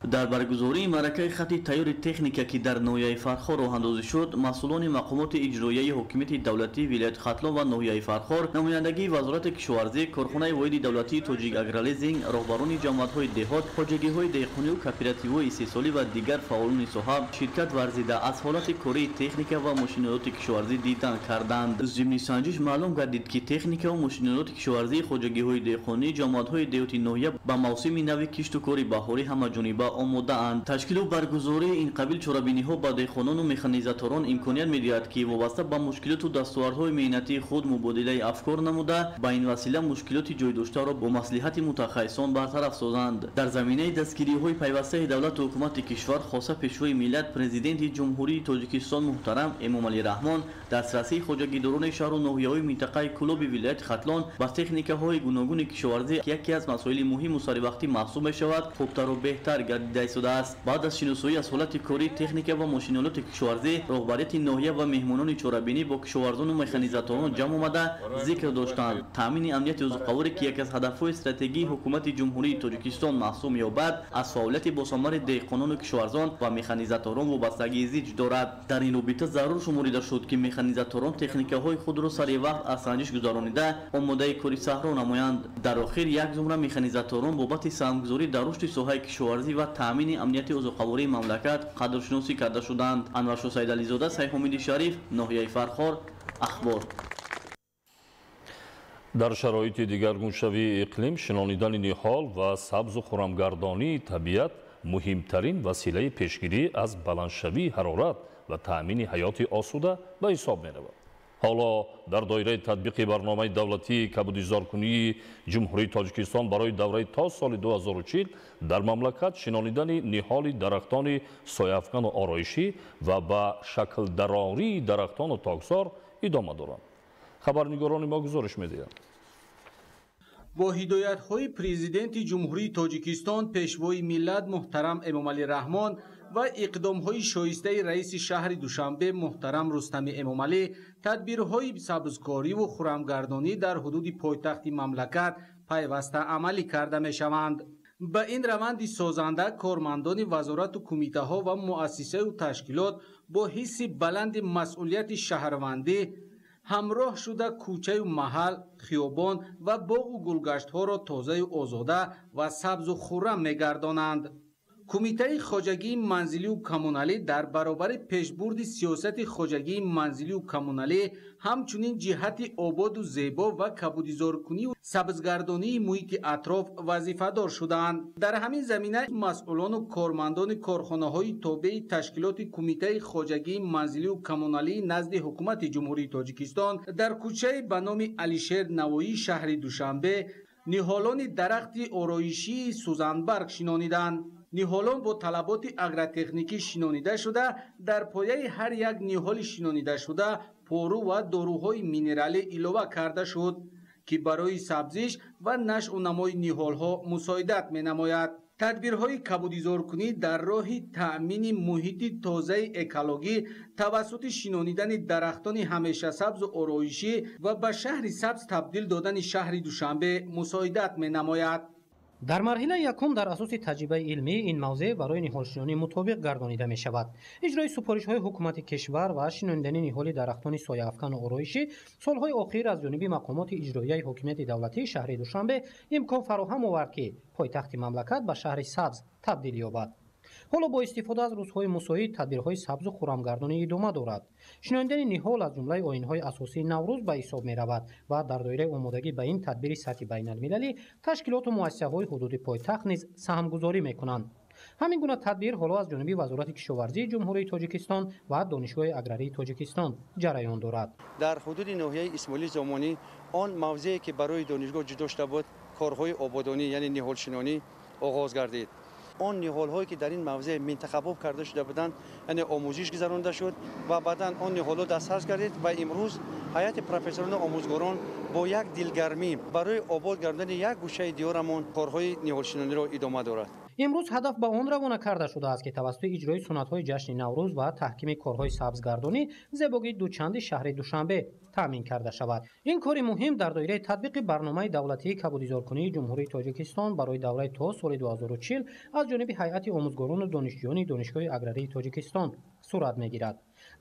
Дар баргузории маъракаи хати тайёри техника, ки дар ноҳияи Фархор роҳандозӣ шуд, масъулони мақомоти иҷроияи ҳокимияти давлатии вилояти Хатлон ва ноҳияи Фархор, намояндагии Вазорати кишоварзӣ, корхонаи воҳиди давлатии Тоҷик Агролизинг, роҳбарони ҷамоатҳои деҳот, хоҷагиҳои деҳқонию кооперативҳои истеҳсолӣ ва дигар фаъолони соҳа ширкат варзида, аз ҳолати кории техника ва мошинолоти кишоварзӣ дидан карданд. Зимни санҷиш маълум гардид, ки техника ва мошинолоти кишоварзии хоҷагиҳои деҳқонӣ, ҷамоатҳои деҳоти ноҳия ба мавсими нави кишту кори баҳорӣ ҳамаҷониба омодаанд. Ташкилу баргузории ин қабил чорабиниҳо ба деҳқонону механизаторон имконият медиҳад, ки вобаста ба мушкилоту дастовардҳои меҳнатии худ мубодилаи афкор намуда, ба ин васила мушкилоти ҷойдоштаро бо маслиҳати мутахассисон бартараф созанд. Дар заминаи дастгириҳои пайвастаи давлату ҳукумати кишвар, хоса Пешвои миллат, Президенти Ҷумҳурии Тоҷикистон муҳтарам Эмомалӣ Раҳмон, дастрасии хоҷагидорони шаҳру ноҳияҳои минтақаи Кӯлоби вилояти Хатлон ба техникаҳои гуногуни кишоварзӣ яке аз масоили муҳиму саривақтӣ маҳсуб мешавад, хубтару беҳтар гардида истодааст. Баъд аз шиносоӣ аз ҳолати кории техника ва мошинолоти кишоварзӣ, роҳбарияти ноҳия ва меҳмонони чорабинӣ бо кишоварзону механизаторон ҷамъ омада зикр доштанд. Таъмини амнияти озуқаворӣ, ки яке аз ҳадафҳои стратегии ҳукумати Ҷумҳурии Тоҷикистон маҳсуб меёбад, аз фаъолияти босамари деҳқонону кишоварзон ва механизаторон вобастагии зич дорад. Дар ин робита зарур шуморида шуд, ки механизаторон техникаҳои худро сари вақт аз санҷиш гузаронида, омодаи кори саҳро намоянд. Дар охир як зумра механизаторон бобати саҳмгузорӣ дар рушди соҳаи кишоварзӣ ва таъмини амнияти озуқавории мамлакат қадршиносӣ карда шуданд. Анваршо Сайдализода, Сайҳомиди Шариф, ноҳияи Фархор, Ахбор. Дар шароити дигаргуншавии иқлим шинонидани ниҳол ва сабзу хурамгардонии табиат муҳимтарин василаи пешгирӣ аз баландшавии ҳарорат ва таъмини ҳаёти осуда ба ҳисоб меравад. Ҳоло дар доираи татбиқи барномаи давлатии кабудизоркунии Ҷумҳурии Тоҷикистон барои давраи то соли 2040 дар мамлакат шинонидани ниҳоли дарахтони сояафкану ороишӣ ва ба шаклдарории дарахтону токзор идома доранд. Хабарнигорони мо гузориш медиҳанд. Бо ҳидоятҳои Президенти Ҷумҳурии Тоҷикистон, Пешвои миллат муҳтарам Эмомалӣ Раҳмон ва иқдомҳои шоистаи раиси шаҳри Душанбе муҳтарам Рустами Эмомалӣ, тадбирҳои сабзкориву хурамгардонӣ дар ҳудуди пойтахти мамлакат пайваста амалӣ карда мешаванд. Ба ин раванди созанда кормандони вазорату кумитаҳо ва муассисаю ташкилот бо ҳисси баланди масъулияти шаҳрвандӣ ҳамроҳ шуда кӯчаю маҳал, хиёбон ва боғу гулгаштҳоро тозаю озода ва сабзу хуррам мегардонанд. Кумитаи хоҷагии манзилию коммуналӣ дар баробари пешбурди сиёсати хоҷагии манзилию коммуналӣ ҳамчунин ҷиҳати ободу зебо ва кабудизоркунию сабзгардонии муҳити атроф вазифадор шудаанд. Дар ҳамин замина масъулону кормандони корхонаҳои тобеи ташкилоти Кумитаи хоҷагии манзилию коммуналии назди Ҳукумати Ҷумҳурии Тоҷикистон дар кӯчаи ба номи Алишер Навоӣ шаҳри Душанбе ниҳолони дарахти ороишии сӯзанбарг шинониданд. Ниҳолон бо талаботи агротехникӣ шинонида шуда, дар пояи ҳар як ниҳоли шинонидашуда пору ва доруҳои минералӣ илова карда шуд. ки барои сабзиш ва нашъунамои ниҳолҳо мусоидат менамояд. Тадбирҳои кабудизоркунӣ дар роҳи таъмини муҳити тозаи экологӣ тавассути шинонидани дарахтони ҳамешасабзу ороишӣ ва ба шаҳри сабз табдил додани шаҳри Душанбе мусоидат менамояд. Дар марҳилаи якум дар асоси таҷрибаи илмӣ ин мавзеъ барои ниҳолшинонӣ мутобиқ гардонида мешавад. Иҷрои супоришҳои ҳукумати кишвар ва шинонидани ниҳоли дарахтони сояафкану ороишӣ солҳои охир аз ҷониби мақомоти иҷроияи ҳокимияти давлатии шаҳри Душанбе имкон фароҳам овард, ки пойтахти мамлакат ба шаҳри сабз табдил ёбад. Ҳоло бо истифода аз рӯзҳои мусоид тадбирҳои сабзу хурамгардонӣ идома дорад. Шинонидани ниҳол аз ҷумлаи оинҳои асосии Наврӯз ба ҳисоб меравад ва дар доираи омодагӣ ба ин тадбири сатҳи байналмилалӣ ташкилоту муассисаҳои ҳудуди пойтахт низ саҳмгузорӣ мекунанд. Ҳамин гуна тадбир ҳоло аз ҷониби Вазорати кишоварзии Ҷумҳурии Тоҷикистон ва Донишгоҳи аграрии Тоҷикистон ҷараён дорад. Дар ҳудуди ноҳияи Исмоили Сомонӣ он мавзее ки барои донишгоҳ ҷудо шуда буд, корҳои ободонӣ яъне ниҳолшинонӣ оғоз гардид. Он ниҳолҳое ки дар ин мавзеъ минтақабоб карда шуда буданд, яъне омӯзиш гузаронда шуд ва баъдан он ниҳолҳо дастхас гардид ва имрӯз ҳайати профессорону омӯзгорон бо як дилгармӣ барои обод гардани як гӯшаи диёрамон корҳои ниҳолшинониро идома дорад. Имрӯз ҳадаф ба он равона карда шудааст, ки тавассути иҷрои суннатҳои ҷашни Наврӯз ва таҳкими корҳои сабзгардонӣ зебогии дучанди шаҳри Душанбе таъмин карда шавад. Ин кори муҳим дар доираи татбиқи барномаи давлатии кабудизоркунии Ҷумҳурии Тоҷикистон барои давраи то соли 2040 аз ҷониби ҳайати омӯзгорону донишҷӯёни Донишгоҳи аграрии Тоҷикистон сурат мегирад.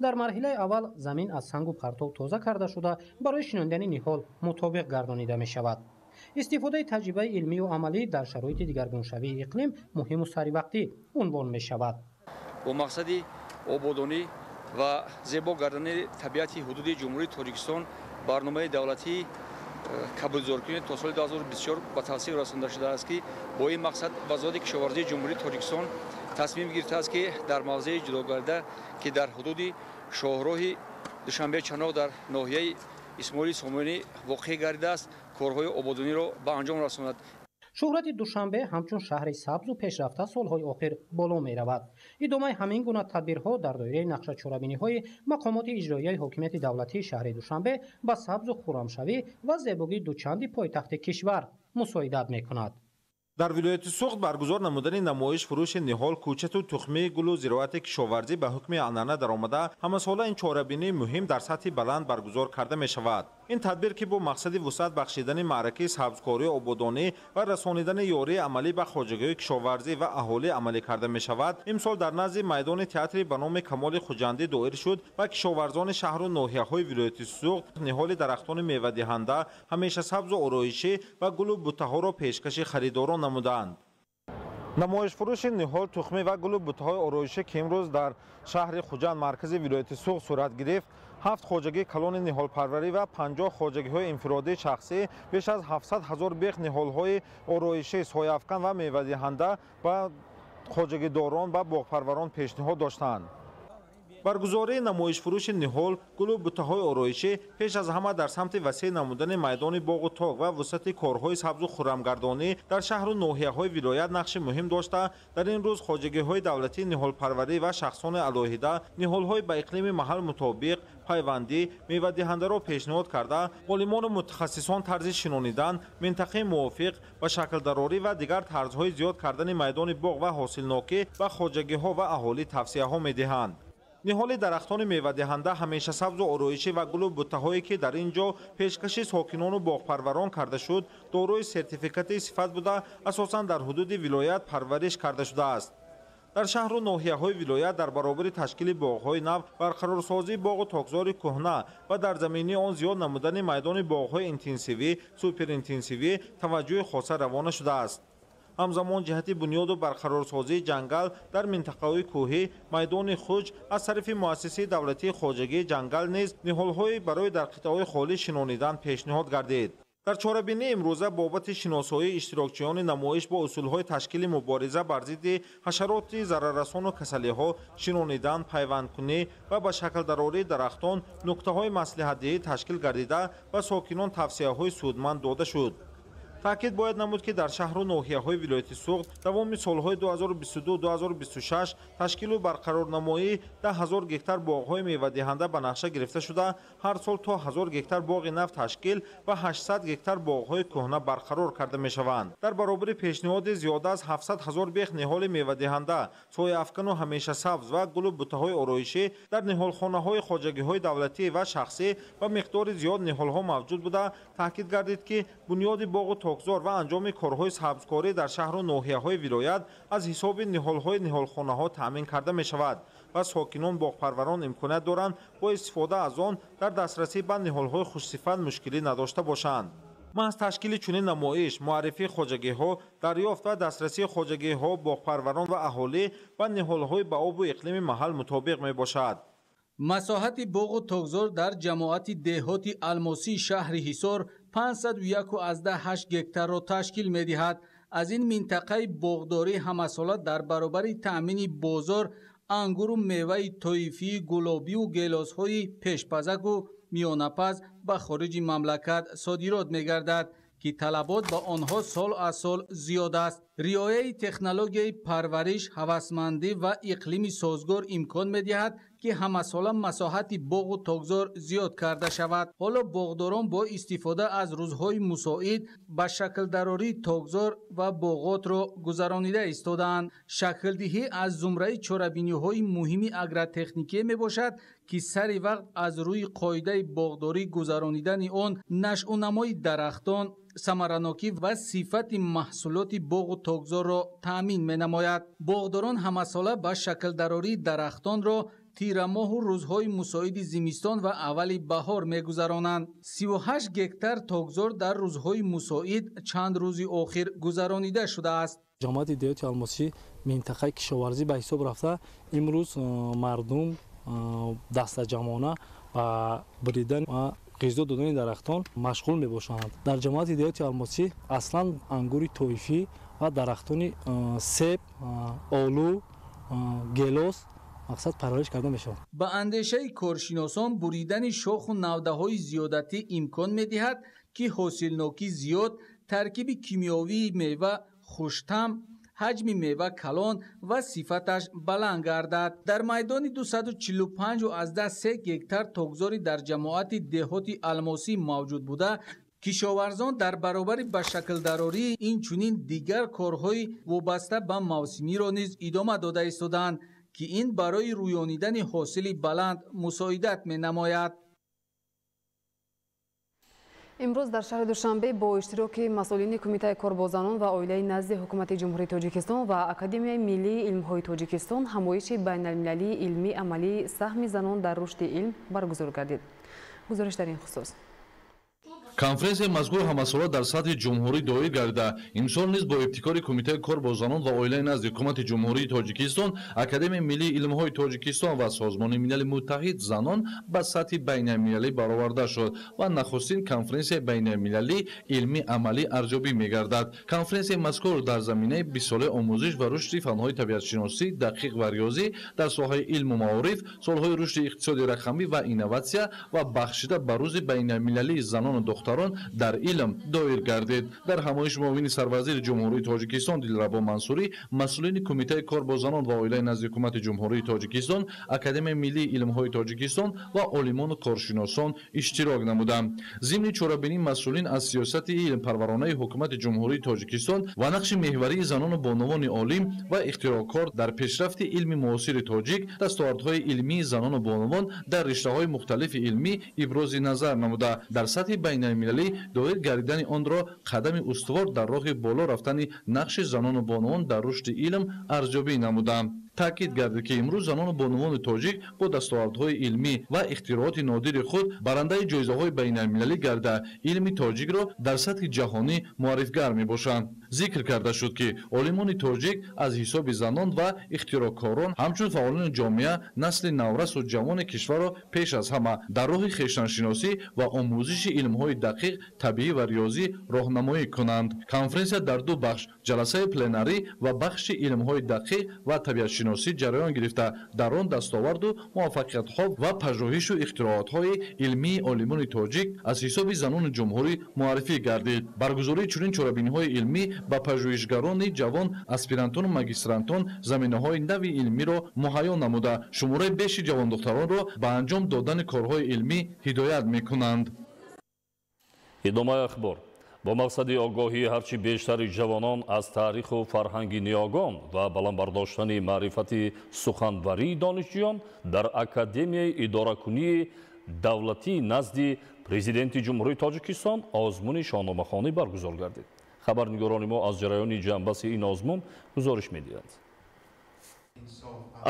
Дар марҳилаи аввал замин аз сангу партов тоза карда шуда барои шинондани ниҳол мутобиқ гардонида мешавад. Истифодаи таҷрибаи илмию амалӣ дар шароити дигаргуншавии иқлим муҳиму саривақтӣ унвон мешавад. Бо мақсади ободонӣ ва зебо гардани табиати ҳудуди Ҷумҳурии Тоҷикистон барномаи давлатии кабудизоркунӣ то соли 2024 ба тасвиб расонда шудааст, ки бо ин мақсад Вазорати кишоварзии Ҷумҳурии Тоҷикистон тасмим гирифтааст, ки дар мавзеи ҷудогарда, ки дар ҳудуди шоҳроҳи Душанбе-Чаноқ дар ноҳияи Исмоили Сомонӣ воқеъ гардидааст, корҳои ободониро ба анҷом расонад. Шӯҳрати Душанбе ҳамчун шаҳри сабзу пешрафта солҳои охир боло меравад. Идомаи ҳамин гуна тадбирҳо дар доираи нақшачорабиниҳои мақомоти иҷроияи ҳокимияти давлатии шаҳри Душанбе ба сабзу хурамшавӣ ва зебогии дучанди пойтахти кишвар мусоидат мекунад. Дар вилояти Суғд баргузор намудани намоиш фурӯши ниҳол, кӯчату тухмии гулу зироати кишоварзӣ ба ҳукми анъана даромада, ҳамасола ин чорабинии муҳим дар сатҳи баланд баргузор карда мешавад. Ин тадбир, ки бо мақсади вусъат бахшидани маъракаи сабзкории ободонӣ ва расонидани ёрии амалӣ ба хоҷагиҳои кишоварзӣ ва аҳолӣ амалӣ карда мешавад, имсол дар назди майдони театри ба номи Камоли Хуҷандӣ доир шуд ва кишоварзони шаҳру ноҳияҳои вилояти Суғд ниҳоли дарахтони мевадиҳанда, ҳамеша сабзу ороишӣ ва гулу буттаҳоро пешкаши харидорон намуданд. Намоишфурӯши ниҳол, тухмӣ ва гулу буттаҳои ороишӣ, ки имрӯз дар шаҳри Хуҷанд, маркази вилояти Суғд сурат гирифт, 7 хоҷагии калони ниҳолпарварӣ ва 50 хоҷагиҳои инфиродии шахсӣ беш аз 700 ҳазор бех ниҳолҳои ороишӣ, сояафкан ва мевадиҳанда ба хоҷагидорон ва боғпарварон пешниҳод доштанд. Баргузории намоишфурӯши ниҳол, гулу буттаҳои ороишӣ пеш аз ҳама дар самти васеъ намудани майдони боғу ток ва вусъати корҳои сабзу хурамгардонӣ дар шаҳру ноҳияҳои вилоят нақши муҳим дошта, дар ин рӯз хоҷагиҳои давлатии ниҳолпарварӣ ва шахсони алоҳида ниҳолҳои ба иқлими маҳал мутобиқ, пайвандӣ, мевадиҳандаро пешниҳод карда, олимону мутахассисон тарзи шинонидан, минтақаи мувофиқ ба шаклдарорӣ ва дигар тарзҳои зиёд кардани майдони боғ ва ҳосилнокӣ ба хоҷагиҳо ва аҳолӣ тавсияҳо медиҳанд. Ниҳоли дарахтони мевадиҳанда, ҳамеша сабзу ороишӣ ва гулу буттаҳое, ки дар ин ҷо пешкаши сокинону боғпарварон карда шуд, дорои сертификати сифат буда, асосан дар ҳудуди вилоят парвариш карда шудааст. Дар шаҳру ноҳияҳои вилоят дар баробари ташкили боғҳои нав, барқарорсозии боғу токзори кӯҳна ва дар замини он зиёд намудани майдони боғҳои интенсивӣ, суперинтенсивӣ таваҷҷӯҳи хоса равона шудааст. Ҳамзамон ҷиҳати бунёду барқарорсозии ҷангал дар минтақаҳои кӯҳӣ, майдони Хуҷ аз тарафи муассисаи давлатии хоҷагии ҷангал низ ниҳолҳои барои дар қитъаҳои холӣ шинонидан пешниҳод гардид. Дар чорабинии имрӯза бобати шиносоии иштирокчиёни намоиш бо усулҳои ташкили мубориза бар зидди ҳашароти зараррасону касалиҳо, шинонидан, пайвандкунӣ ва ба шаклдарории дарахтон нуктаҳои маслиҳатдиҳӣ ташкил гардида ва сокинон тавсияҳои судманд дода шуд. Таъкид бояд намуд, ки дар шаҳру ноҳияҳои вилояти Суғд давоми солҳои 2022-2026 ташкилу барқарорнамоии 10 000 гектар боғҳои мевадиҳанда ба нақша гирифта шуда, ҳар сол то 1000 гектар боғи нав ташкил ва 800 гектар боғҳои кӯҳна барқарор карда мешаванд. Дар баробари пешниҳоди зиёда аз 700 ҳазор бех ниҳоли мевадиҳанда, сояафкану ҳамешасабз ва гулу бутаҳои ороишӣ дар ниҳолхонаҳои хоҷагиҳои давлатӣ ва шахсӣ ва миқдори зиёд ниҳолҳо мавҷуд буда, таъкид гардид, ки бунёди боғу токзор ва анҷоми корҳои сабзкорӣ дар шаҳру ноҳияҳои вилоят аз ҳисоби ниҳолҳои ниҳолхонаҳо таъмин карда мешавад ва сокинон, боғпарварон имконият доранд, бо истифода аз он дар дастрасӣ ба ниҳолҳои хушсифат мушкилӣ надошта бошанд. Маҳз ташкили чунин намоиш, муаррифии хоҷагиҳо, дарёфт ва дастрасии хоҷагиҳо, боғпарварон ва аҳолӣ ба ниҳолҳои ба обу иқлими маҳал мутобиқ мебошад. Масоҳати боғу токзор дар ҷамоати деҳоти Алмосии шаҳри Ҳисор 501,8 гектарро ташкил медиҳад. Аз ин минтақаи боғдорӣ ҳамасола дар баробари таъмини бозор ангуру меваи тоифии гулобиву гелосҳои пешпазаку миёнапаз ба хориҷи мамлакат содирот мегардад, ки талабот ба онҳо сол аз сол зиёд аст. Риояи технологияи парвариш, ҳавасмандӣ ва иқлими созгор имкон медиҳад, ки ҳамасола масоҳати боғу токзор зиёд карда шавад. Ҳоло боғдорон бо истифода аз рӯзҳои мусоид ба шаклдарории токзор ва боғотро гузаронида истодаанд. Шаклдиҳӣ аз зумраи чорабиниҳои муҳими агротехникие мебошад, ки сари вақт аз рӯи қоидаи боғдорӣ гузаронидани он нашъунамои дарахтон, самаранокӣ ва сифати маҳсулоти боғу токзорро таъмин менамояд. Боғдорон ҳамасола ба шаклдарории дарахтонро тирамоҳу рӯзҳои мусоиди зимистон ва аввали баҳор мегузаронанд. 38 гектар токзор дар рӯзҳои мусоид чанд рӯзи охир гузаронида шудааст. Ҷамоати деҳоти Алмосӣ минтақаи кишоварзӣ ба ҳисоб рафта, имрӯз мардум дастаҷамъона ба буридан ва ғизо додани дарахтон машғул мебошанд. Дар ҷамоати деҳоти Алмосӣ аслан ангури тоифӣ ва дарахтони себ, олу, гелос мақсад парвариш карда мешавад. Ба андешаи коршиносон, буридани шоху навдаҳои зиёдатӣ имкон медиҳад, ки ҳосилнокӣ зиёд, таркиби кимиёвии мева хуштам, ҳаҷми мева калон ва сифаташ баланд гардад. Дар майдони 245,3 гектар токзори дар ҷамоати деҳоти Алмосӣ мавҷуд буда, кишоварзон дар баробари ба шаклдарорӣ инчунин дигар корҳои вобаста ба мавсимиро низ идома дода истодаанд, ки ин барои рӯёнидани ҳосили баланд мусоидат менамояд. Имрӯз дар шаҳри Душанбе бо иштироки масъулини Кумитаи кор бо занон ва оилаи назди Ҳукумати Ҷумҳурии Тоҷикистон ва Академияи миллии илмҳои Тоҷикистон ҳамоиши байналмилалии илмӣ амалии «Саҳми занон дар рушди илм» баргузор гардид. Гузориш дар ин хусус. Конференсияи мазкур ҳамасола дар сатҳи ҷумҳурӣ доир гардида, имсол низ бо ибтикори Кумитаи кор бо занон ва оилаи назди Ҳукумати Ҷумҳурии Тоҷикистон, Академияи миллии илмҳои Тоҷикистон ва Созмони Милали Муттаҳид занон ба сатҳи байналмилалӣ бароварда шуд ва нахустин конференсияи байналмилалӣ илмӣ амалӣ арзёбӣ мегардад. Конференсияи мазкур дар заминаи бистсолаи омӯзиш ва рушди фанҳои табиатшиносӣ, дақиқ ва риёзӣ дар соҳаи илму маориф, солҳои рушди иқтисоди рақамӣ ва инноватсия ва бахшида ба Рӯзи байналмилалии занону духтарон дар илм доир гардид. Дар ҳамоиш муовини сарвазири Ҷумҳурии Тоҷикистон Дилрабо Мансурӣ, масъулини Кумитаи кор бо занон ва оилаи назди Ҳукумати Ҷумҳурии Тоҷикистон, Академияи миллии илмҳои Тоҷикистон ва олимону коршиносон иштирок намуданд. Зимни чорабинӣ масъулин аз сиёсати илмпарваронаи Ҳукумати Ҷумҳурии Тоҷикистон ва нақши меҳварии занону бонувони олим ва ихтироъкор дар пешрафти илми муосири тоҷик, дастовардҳои илмии занону бонувон дар риштаҳои мухталифи илмӣ ибрози назар намуда, дар сатҳи байналмилалӣ доир гардидани онро қадами устувор дар роҳи боло рафтани нақши занону бонувон дар рушди илм арзёбӣ намуданд. Таъкид гардид, ки имрӯз занону бонувони тоҷик бо дастовардҳои илмӣ ва ихтирооти нодири худ барандаи ҷоизаҳои байналмилалӣ гарда, илми тоҷикро дар сатҳи ҷаҳонӣ муаррифгар мебошанд. Зикр карда шуд, ки олимони тоҷик аз ҳисоби занон ва ихтироъкорон ҳамчун фаъолони ҷомеа насли наврасу ҷавони кишварро пеш аз ҳама дар роҳи хештаншиносӣ ва омӯзиши илмҳои дақиқ, табиӣ ва риёзӣ роҳнамоӣ кунанд. Конференсия дар ду бахш, ҷаласаи пленарӣ ва бахши илмҳои дақиқ ва табиатшиносӣ ҷараён гирифта, дар он дастоварду муваффақиятҳо ва пажӯҳишу ихтироотҳои илмии олимони тоҷик аз ҳисоби занони ҷумҳурӣ муаррифӣ гардид. Баргузории чунин чорабиниҳои илмӣ ба пажӯҳишгарони ҷавон, аспирантону магистрантон заминаҳои нави илмиро муҳайё намуда, шумораи беши ҷавондухтаронро ба анҷом додани корҳои илмӣ ҳидоят мекунанд. Идомаи ахбор. Бо мақсади огоҳии ҳарчи бештари ҷавонон аз таъриху фарҳанги ниёгон ва баланд бардоштани маърифати суханварии донишҷӯён дар Академияи идоракунии давлатӣ назди Президенти Ҷумҳурии Тоҷикистон озмуни шоҳномахонӣ баргузор гардид. Хабарнигорони мо аз ҷараёни ҷанбаси ин озмун гузориш медиҳанд.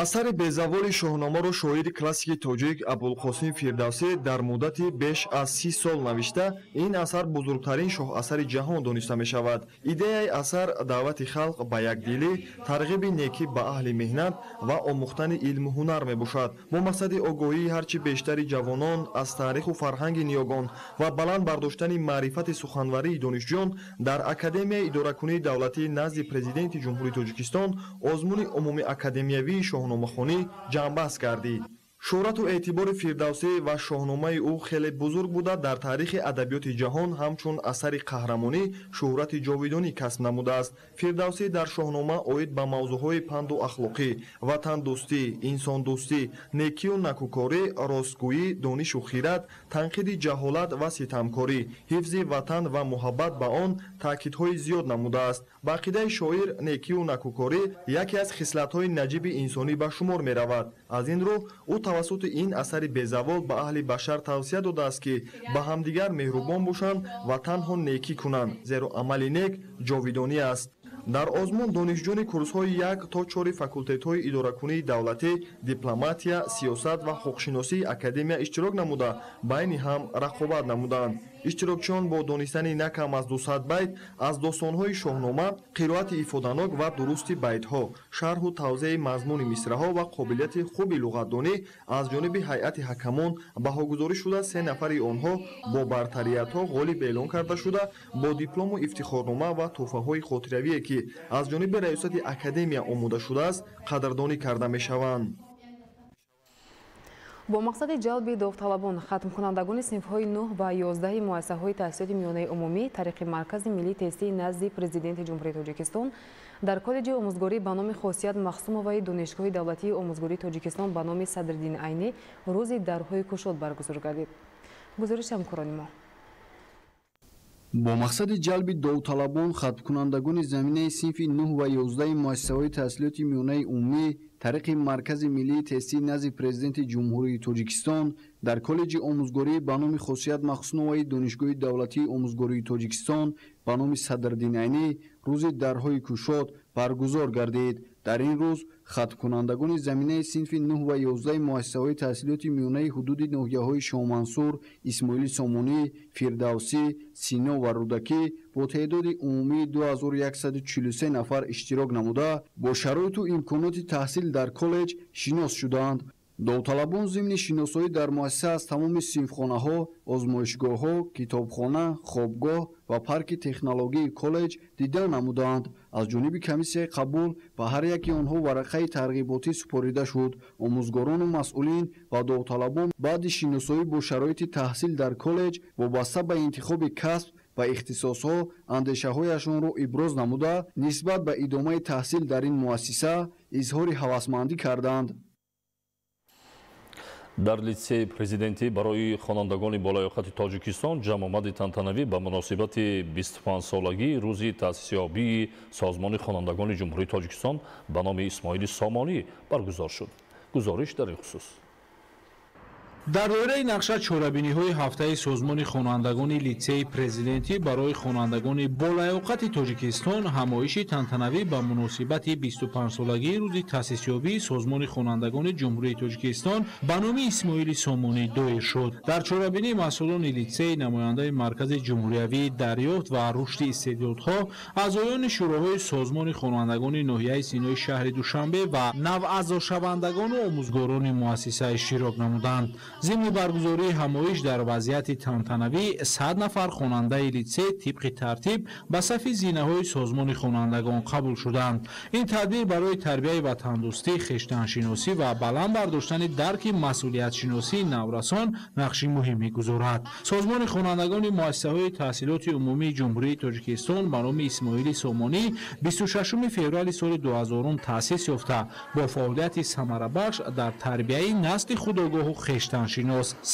Асари безаволи шоҳномаро шоири классики тоҷик Абулқосим Фирдавсӣ дар муддати беш аз 30 сол навишта, ин асар бузургтарин шоҳасари ҷаҳон дониста мешавад. Идеяи асар даъвати халқ ба якдилӣ, тарғиби некӣ ба аҳли меҳнат ва омӯхтани илму ҳунар мебошад. Бо мақсади огоҳии ҳарчи бештари ҷавонон аз таъриху фарҳанги ниёгон ва баланд бардоштани маърифати суханварии донишҷӯён дар Академияи идоракунии давлатӣ назди Президенти Ҷумҳурии Тоҷикистон озмуни умумиакадемиявии шоҳномахонӣ ҷамъбаст гардид. Шӯҳрату эътибори Фирдавсӣ ва шоҳномаи ӯ хеле бузург буда, дар таърихи адабиёти ҷаҳон ҳамчун асари қаҳрамонӣ шӯҳрати ҷовидонӣ касб намудааст. Фирдавсӣ дар шоҳнома оид ба мавзӯъҳои панду ахлоқӣ, ватандӯстӣ, инсондӯстӣ, некию накӯкорӣ, ростгӯӣ, донишу хират, танқиди ҷаҳолат ва ситамкорӣ, ҳифзи ватан ва муҳаббат ба он таъкидҳои зиёд намудааст. Ба ақидаи шоир, некию накӯкорӣ яке аз хислатҳои наҷиби инсонӣ ба шумор меравад. Аз ин рӯ ӯ тавассути ин асари безавол ба аҳли башар тавсия додааст, ки ба ҳамдигар меҳрубон бошанд ва танҳо некӣ кунанд, зеро амали нек ҷовидонӣ аст. Дар озмун донишҷӯёни курсҳои 1 то 4 факултетҳои идоракунии давлатӣ, дипломатия, сиёсат ва ҳуқуқшиносии академия иштирок намуда, байни ҳам рақобат намуданд. Иштирокчиён бо донистани на кам аз 200 байт аз достонҳои шоҳнома, қироати ифоданок ва дурусти байтҳо, шарҳу тавзеҳи мазмуни мисраҳо ва қобилияти хуби луғатдонӣ аз ҷониби ҳайати ҳакамон баҳогузорӣ шуда, 3 нафари онҳо бо бартариятҳо ғолиб эълон карда шуда, бо диплому ифтихорнома ва тӯҳфаҳои хотиравие, ки аз ҷониби раёсати академия омода шудааст, қадрдонӣ карда мешаванд. Бо мақсади ҷалби довталабон, хатмкунандагони синфҳои 9 ва 11 муассисаҳои таҳсилоти миёнаи умумӣ тариқи Маркази миллии тестии назди Президенти Ҷумҳурии Тоҷикистон дар коллеҷи омӯзгорӣ ба номи Хосият Махсумоваи Донишгоҳи давлатии омӯзгории Тоҷикистон ба номи Садриддин Айнӣ рӯзи дарҳои кушод баргузор гардид. Гузориши ҳамкорони мо. Бо мақсади ҷалби довталабон, хатмкунандагони заминаи синфи 9 ва 11 муассисаҳои таҳсилоти миёнаи умумӣ тариқи Маркази миллии тестии назди Президенти Ҷумҳурии Тоҷикистон дар коллеҷи омӯзгорӣ ба номи Хосият Махсумоваи Донишгоҳи давлатии омӯзгории Тоҷикистон ба номи Садриддин Айнӣ рӯзи дарҳои кушод баргузор гардид. Дар ин рӯз хатмкунандагони заминаи синфи 9 ва 11 муассисаҳои таҳсилоти миёнаи ҳудуди ноҳияҳои Шоҳмансур, Исмоили Сомонӣ, Фирдавсӣ, Сино ва Рӯдакӣ бо теъдоди умумии 2143 нафар иштирок намуда, бо шароиту имконоти таҳсил дар коллеҷ шинос шуданд. Довталабон зимни шиносоӣ дар муассиса аз тамоми синфхонаҳо, озмоишгоҳҳо, китобхона, хобгоҳ ва парки технологии коллеҷ дида намуданд. Аз ҷониби комиссияи қабул ба ҳар яки онҳо варақаи тарғиботӣ супорида шуд. Омӯзгорону масъулин ва довталабон баъди шиносоӣ бо шароити таҳсил дар коллеҷ вобаста ба интихоби касб ва ихтисосҳо андешаҳояшонро иброз намуда, нисбат ба идомаи таҳсил дар ин муассиса изҳори ҳавасмандӣ карданд. Дар литсеи президентӣ барои хонандагони болаёқати Тоҷикистон ҷамъомади тантанавӣ ба муносибати 25-солагии рӯзи таъсисёбии Созмони хонандагони Ҷумҳурии Тоҷикистон ба номи Исмоили Сомонӣ баргузор шуд. Гузориш дар ин хусус. Дар доираи нақша чорабиниҳои ҳафтаи созмони хонандагони литсейи президентӣ барои хонандагони болаёқати Тоҷикистон ҳамоиши тантанавӣ ба муносибати 25-солагии рӯзи таъсисёбии созмони хонандагони Ҷумҳурии Тоҷикистон ба номи Исмоили Сомонӣ доир шуд. Дар чорабинӣ масъулони литсей, намояндаи Маркази ҷумҳуриявии дарёфт ва рушди истеъдодҳо, аъзоёни шӯроҳои созмони хонандагони ноҳияи Синои шаҳри Душанбе ва наваъзошавандагону омӯзгорони муассиса иштирок намуданд. Зимни баргузории ҳамоиш дар вазъияти тантанавӣ 100 нафар хонандаи литсей тибқи тартиб ба сафи зинаҳои созмони хонандагон қабул шуданд. Ин тадбир барои тарбияи ватандӯстӣ, хештаншиносӣ ва баланд бардоштани дарки масъулиятшиносии наврасон нақши муҳим мегузорад. Созмони хонандагони муассисаҳои таҳсилоти умумии Ҷумҳурии Тоҷикистон ба номи Исмоили Сомонӣ 26 феврали соли 2000 таъсис ёфта, бо фаъолияти самарабахш дар тарбияи насли худогоҳу хештаншинос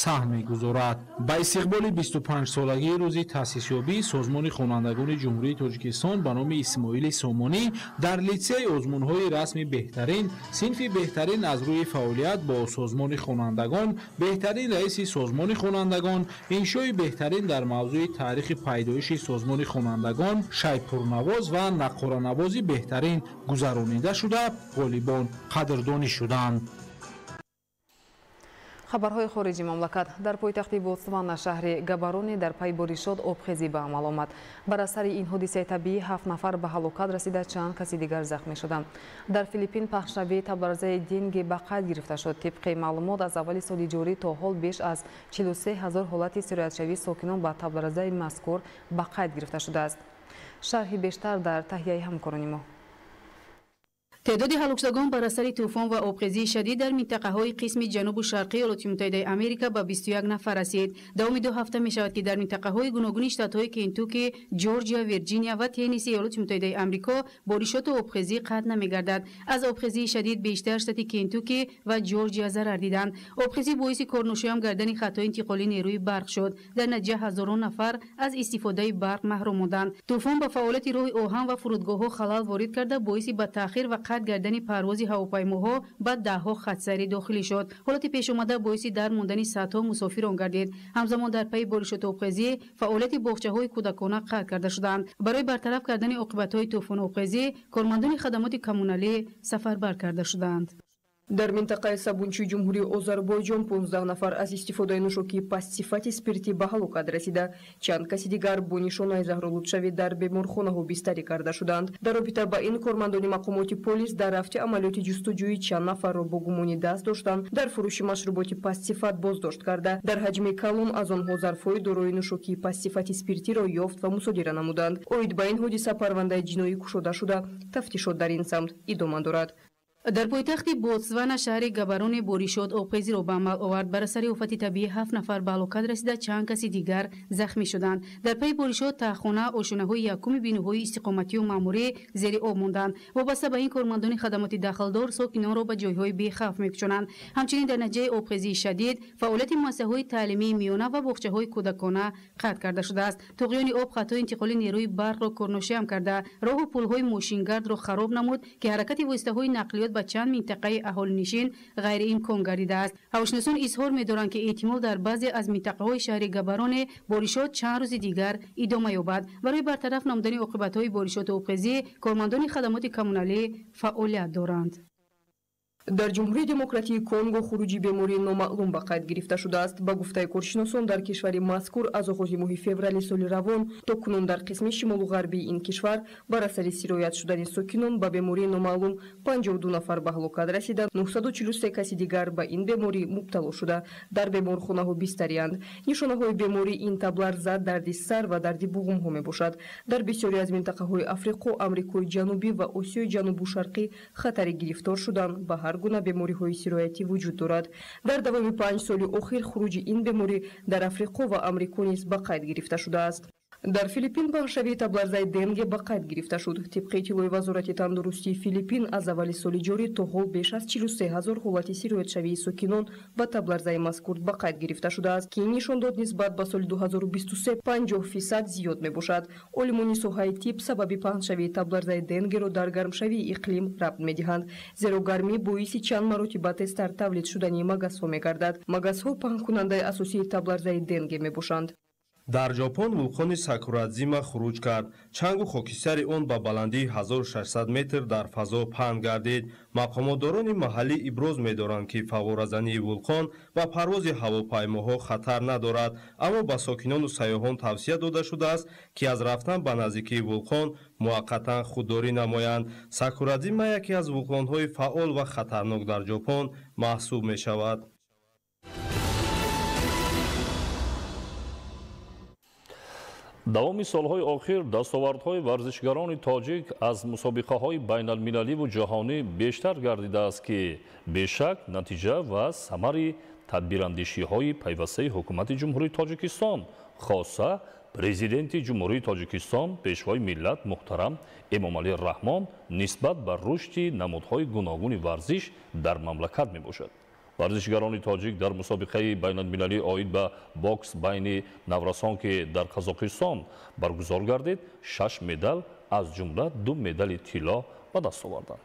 саҳм мегузорад. Ба истиқболи 25-солагии рӯзи таъсисёбии созмони хонандагони Ҷумҳурии Тоҷикистон ба номи Исмоили Сомонӣ дар литсей озмунҳои расми беҳтарин, синфи беҳтарин аз рӯи фаъолият бо созмони хонандагон, беҳтарин раиси созмони хонандагон, иншои беҳтарин дар мавзӯи таърихи пайдоиши созмони хонандагон, шайпурнавоз ва наққоранавози беҳтарин гузаронида шуда, ғолибон қадрдонӣ шуданд. Хабарҳои хориҷи мамлакат. Дар пойтахти Ботсвана шаҳри Габароне дар пайи боришот обхезӣ ба амал омад. Бар асари ин ҳодисаи табиӣ 7 нафар ба ҳалокат расида, чанд каси дигар захмӣ шуданд. Дар Филиппин пахшавии табларзаи Денге ба қайд гирифта шуд. Тибқи маълумот, аз аввали соли ҷорӣ то ҳол беш аз 43 ҳазор ҳолати сироятшавии сокинон ба табларзаи мазкур ба қайд гирифта шудааст. Шарҳи бештар дар таҳияи ҳамкорони мо. Теъдоди ҳалокшудагон бар асари тӯфон ва обхезии шадид дар минтақаҳои қисми ҷанубу шарқии Иёлоти Муттаҳидаи Америка ба 21 нафар расид. Давоми 2 ҳафта мешавад, ки дар минтақаҳои гуногуни штатҳои Кентуки, Ҷорҷия, Вирҷиния ва Теннеси Иёлоти Муттаҳидаи Амрико боришоту обхезӣ қатъ намегардад. Аз обхезии шадид бештар штати Кентуки ва Ҷорҷия зарар диданд. Обхезӣ боиси корношоям гардани хатҳои интиқоли нерӯи барқ шуд. Дар натиҷа ҳазорон нафар аз истифодаи барқ маҳрум монданд. Тӯфон ба фаъолияти роҳи оҳан ва фурудгоҳҳо халал ворид карда, боиси ба таъхир ва қатъ гардани парвози ҳавопаймоҳо ба даҳҳо хатсайри дохилӣ шуд. Ҳолати пешомада боиси дар мондани садҳо мусофирон гардид. Ҳамзамон дар пайи боришоту обхезӣ фаъолияти боғчаҳои кӯдакона қатъ карда шуданд. Барои бартараф кардани оқибатҳои тӯфону обхезӣ кормандони хадамоти коммуналӣ сафарбар карда шуданд. Дар минтақаи Сабунчии Ҷумҳурии Озарбойҷон 15 нафар аз истифодаи нӯшокии пастсифати спиртӣ ба ҳалокат расида, чанд каси дигар бо нишонаи заҳролудшавӣ дар беморхонаҳо бистарӣ карда шуданд. Дар робита ба ин кормандони мақомоти полис дар рафти амалиёти ҷустуҷӯӣ чанд нафарро бо гумони даст доштан дар фурӯши машруботи пастсифат боздошт карда, дар ҳаҷми калон аз онҳо зарфҳои дорои нӯшокии пастсифати спиртиро ёфт ва мусодира намуданд. Оид ба ин ҳодиса парвандаи ҷиноӣ кушода шуда, тафтишот дар ин самт идома дорад. Дар пойтахти Ботсвана шаҳри Габароне боришот обхезиро ба амал овард. Бар асари офати табиӣ 7 нафар ба ҳалокат расида, чанд каси дигар захмӣ шуданд. Дар пайи боришот таҳхона, ошонаҳои якуми биноҳои истиқоматию маъмурӣ зери об монданд. Вобаста ба ин кормандони хадамоти дахлдор сокинонро ба ҷойҳои бехавф мекушонанд. Ҳамчунин дар натиҷаи обхезии шадид фаъолияти муассисаҳои таълимии миёна ва боғчаҳои кӯдакона қатъ карда шудааст. Туғёни об хатҳои интиқоли нерӯи барқро корношиам карда, роҳу пулҳои мошингардро хароб намуд, ки ҳаракати воситаҳои нақлиёт ба чанд минтақаи аҳолинишин ғайриимкон гардидааст. Ҳавошиносон изҳор медоранд, ки эҳтимол дар баъзе аз минтақаҳои шаҳри Габароне боришот чанд рӯзи дигар идома ёбад. Барои бартараф намудани оқибатҳои боришоту обхезӣ кормандони хадамоти коммуналӣ фаъолият доранд. Дар Ҷумҳурии Демократии Конго хуруҷи бемории номаълум ба қайд гирифта шудааст. Ба гуфтаи коршиносон, дар кишвари мазкур аз оғози моҳи феврали соли равон то кунун дар қисми шимолу ғарбии ин кишвар бар асари сироят шудани сокинон ба бемории номаълум 52 нафар ба ҳалокат расида, 943 каси дигар ба ин беморӣ мубтало шуда, дар беморхонаҳо бистариянд. Нишонаҳои беморӣ ин табларза, дарди сар ва дарди буғумҳо мебошад. Дар бисёре аз минтақаҳои Африқо, Амрикои Ҷанубӣ ва Осиёи Ҷанубу Шарқӣ хатари гирифтор шудан ба ҳар гуна бемориҳои сироятӣ вуҷуд дорад. Дар давоми 5 соли охир хуруҷи ин беморӣ дар Африқо ва Амрико низ ба қайд гирифта шудааст. Дар Филиппин паҳншавии табларзаи денге ба қайд гирифта шуд. Тибқи иттилои Вазорати тандурустии Филиппин, аз аввали соли ҷорӣ то ҳол беш аз 43 ҳазор ҳолати сироятшавии сокинон ба табларзаи мазкур ба қайд гирифта шудааст, ки ин нишондод нисбат ба соли 2023 50% зиёд мебошад. Олимони соҳаи тиб сабаби паҳншавии табларзаи денгеро дар гармшавии иқлим рабт медиҳанд, зеро гармӣ боиси чанд маротиба тезтар тавлид шудани магасҳо мегардад. Магасҳо паҳнкунандаи асосии табларзаи денге мебошанд. Дар Ҷопон вулқони Сакурадзима хуруҷ кард. Чангу хокистари он ба баландии 1600 метр дар фазо паҳн гардид. Мақомотдорони маҳаллӣ иброз медоранд, ки фавворазании вулқон ба парвози ҳавопаймоҳо хатар надорад, аммо ба сокинону сайёҳон тавсия дода шудааст, ки аз рафтан ба наздикии вулқон муваққатан худдорӣ намоянд. Сакурадзима яке аз вулқонҳои фаъол ва хатарнок дар Ҷопон маҳсуб мешавад. Давоми солҳои охир дастовардҳои варзишгарони тоҷик аз мусобиқаҳои байналмилаливу ҷаҳонӣ бештар гардидааст, ки бешак натиҷа ва самари тадбирандешиҳои пайвастаи ҳукумати Ҷумҳурии Тоҷикистон, хоса Президенти Ҷумҳурии Тоҷикистон, Пешвои миллат муҳтарам Эмомалӣ Раҳмон нисбат ба рушди намудҳои гуногуни варзиш дар мамлакат мебошад. Варзишгарони тоҷик дар мусобиқаи байналмилалӣ оид ба бокс байни наврасон, ки дар Қазоқистон баргузор гардид, 6 медал аз ҷумла 2 медали тилло ба даст оварданд.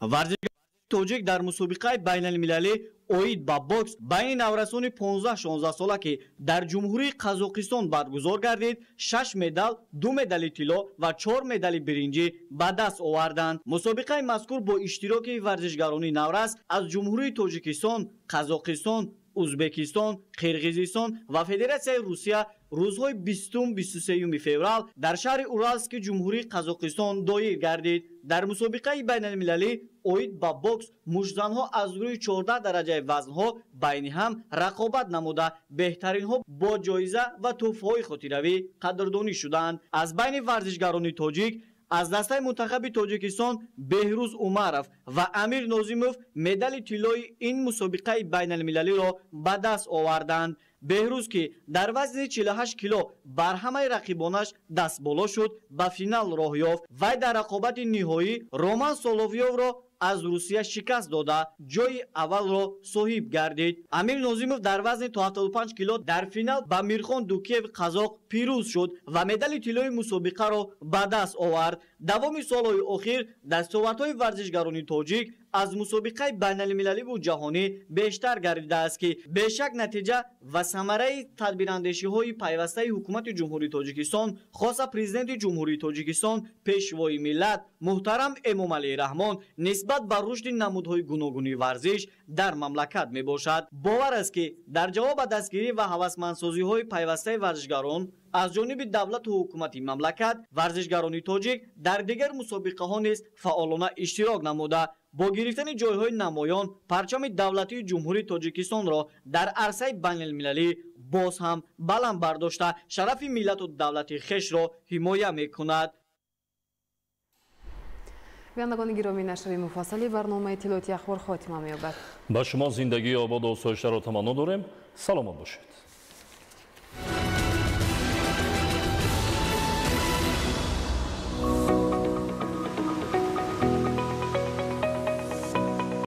Варзишгарони тоҷик дар мусобиқаи байналмилалӣ оид ба бокс байни наврасони 15-16 сола, ки дар Ҷумҳурии Қазоқистон баргузор гардид, 6 медал, 2 медали тилло ва 4 медали биринҷӣ ба даст оварданд. Мусобиқаи мазкур бо иштироки варзишгарони наврас аз Ҷумҳурии Тоҷикистон, Қазоқистон, Узбекистон, Қирғизистон ва Федератсияи Русия рӯзҳои 20-23 феврал дар шаҳри Уралски Ҷумҳурии Қазоқистон доир гардид. Дар мусобиқаи байналмилалӣ оид ба бокс муштзанҳо аз рӯи 14 дараҷаи вазнҳо байни ҳам рақобат намуда, беҳтаринҳо бо ҷоиза ва тӯҳфаҳои хотиравӣ қадрдонӣ шуданд. Аз байни варзишгарони тоҷик аз дастаи мунтахаби Тоҷикистон Беҳрӯз Умаров ва Амир Нозимов медали тиллои ин мусобиқаи байналмилалиро ба даст оварданд. Беҳрӯз, ки дар вазни 48 кило бар ҳамаи рақибонаш дастболо шуд, ба финал роҳ ёфт. Вай дар рақобати ниҳоӣ Роман Соловёвро аз Русия шикаст дода, ҷойи аввалро соҳиб гардид. Амир Нозимов дар вазни то 75 кило дар финал ба Мирхон Дукиев қазоқ пирӯз шуд ва медали тиллои мусобиқаро ба даст овард. Давоми солҳои охир дастовардҳои варзишгарони тоҷик аз мусобиқаи байналмилаливу ҷаҳонӣ бештар гардидааст, ки бешак натиҷа ва самараи тадбирандешиҳои пайвастаи ҳукумати Ҷумҳурии Тоҷикистон, хоса Президенти Ҷумҳурии Тоҷикистон, Пешвои миллат муҳтарам Эмомалӣ Раҳмон нисбат ба рушди намудҳои гуногуни варзиш дар мамлакат мебошад. Бовар аст, ки дар ҷавоб ба дастгирӣ ва ҳавасмандсозиҳои пайвастаи варзишгарон аз ҷониби давлату ҳукумати мамлакат, варзишгарони тоҷик дар дигар мусобиқаҳо низ фаъолона иштирок намуда, бо гирифтани ҷойҳои намоён парчами давлатии Ҷумҳурии Тоҷикистонро дар арсаи байналмилалӣ боз ҳам баланд бардошта, шарафи миллату давлати хешро ҳимоя мекунад. Бинандагони гиромӣ, нашри муфассали барномаи иттилоотии ахбор хотима меёбад. Ба шумо зиндагии ободу осоиштаро таманно дорем. Саломат бошед.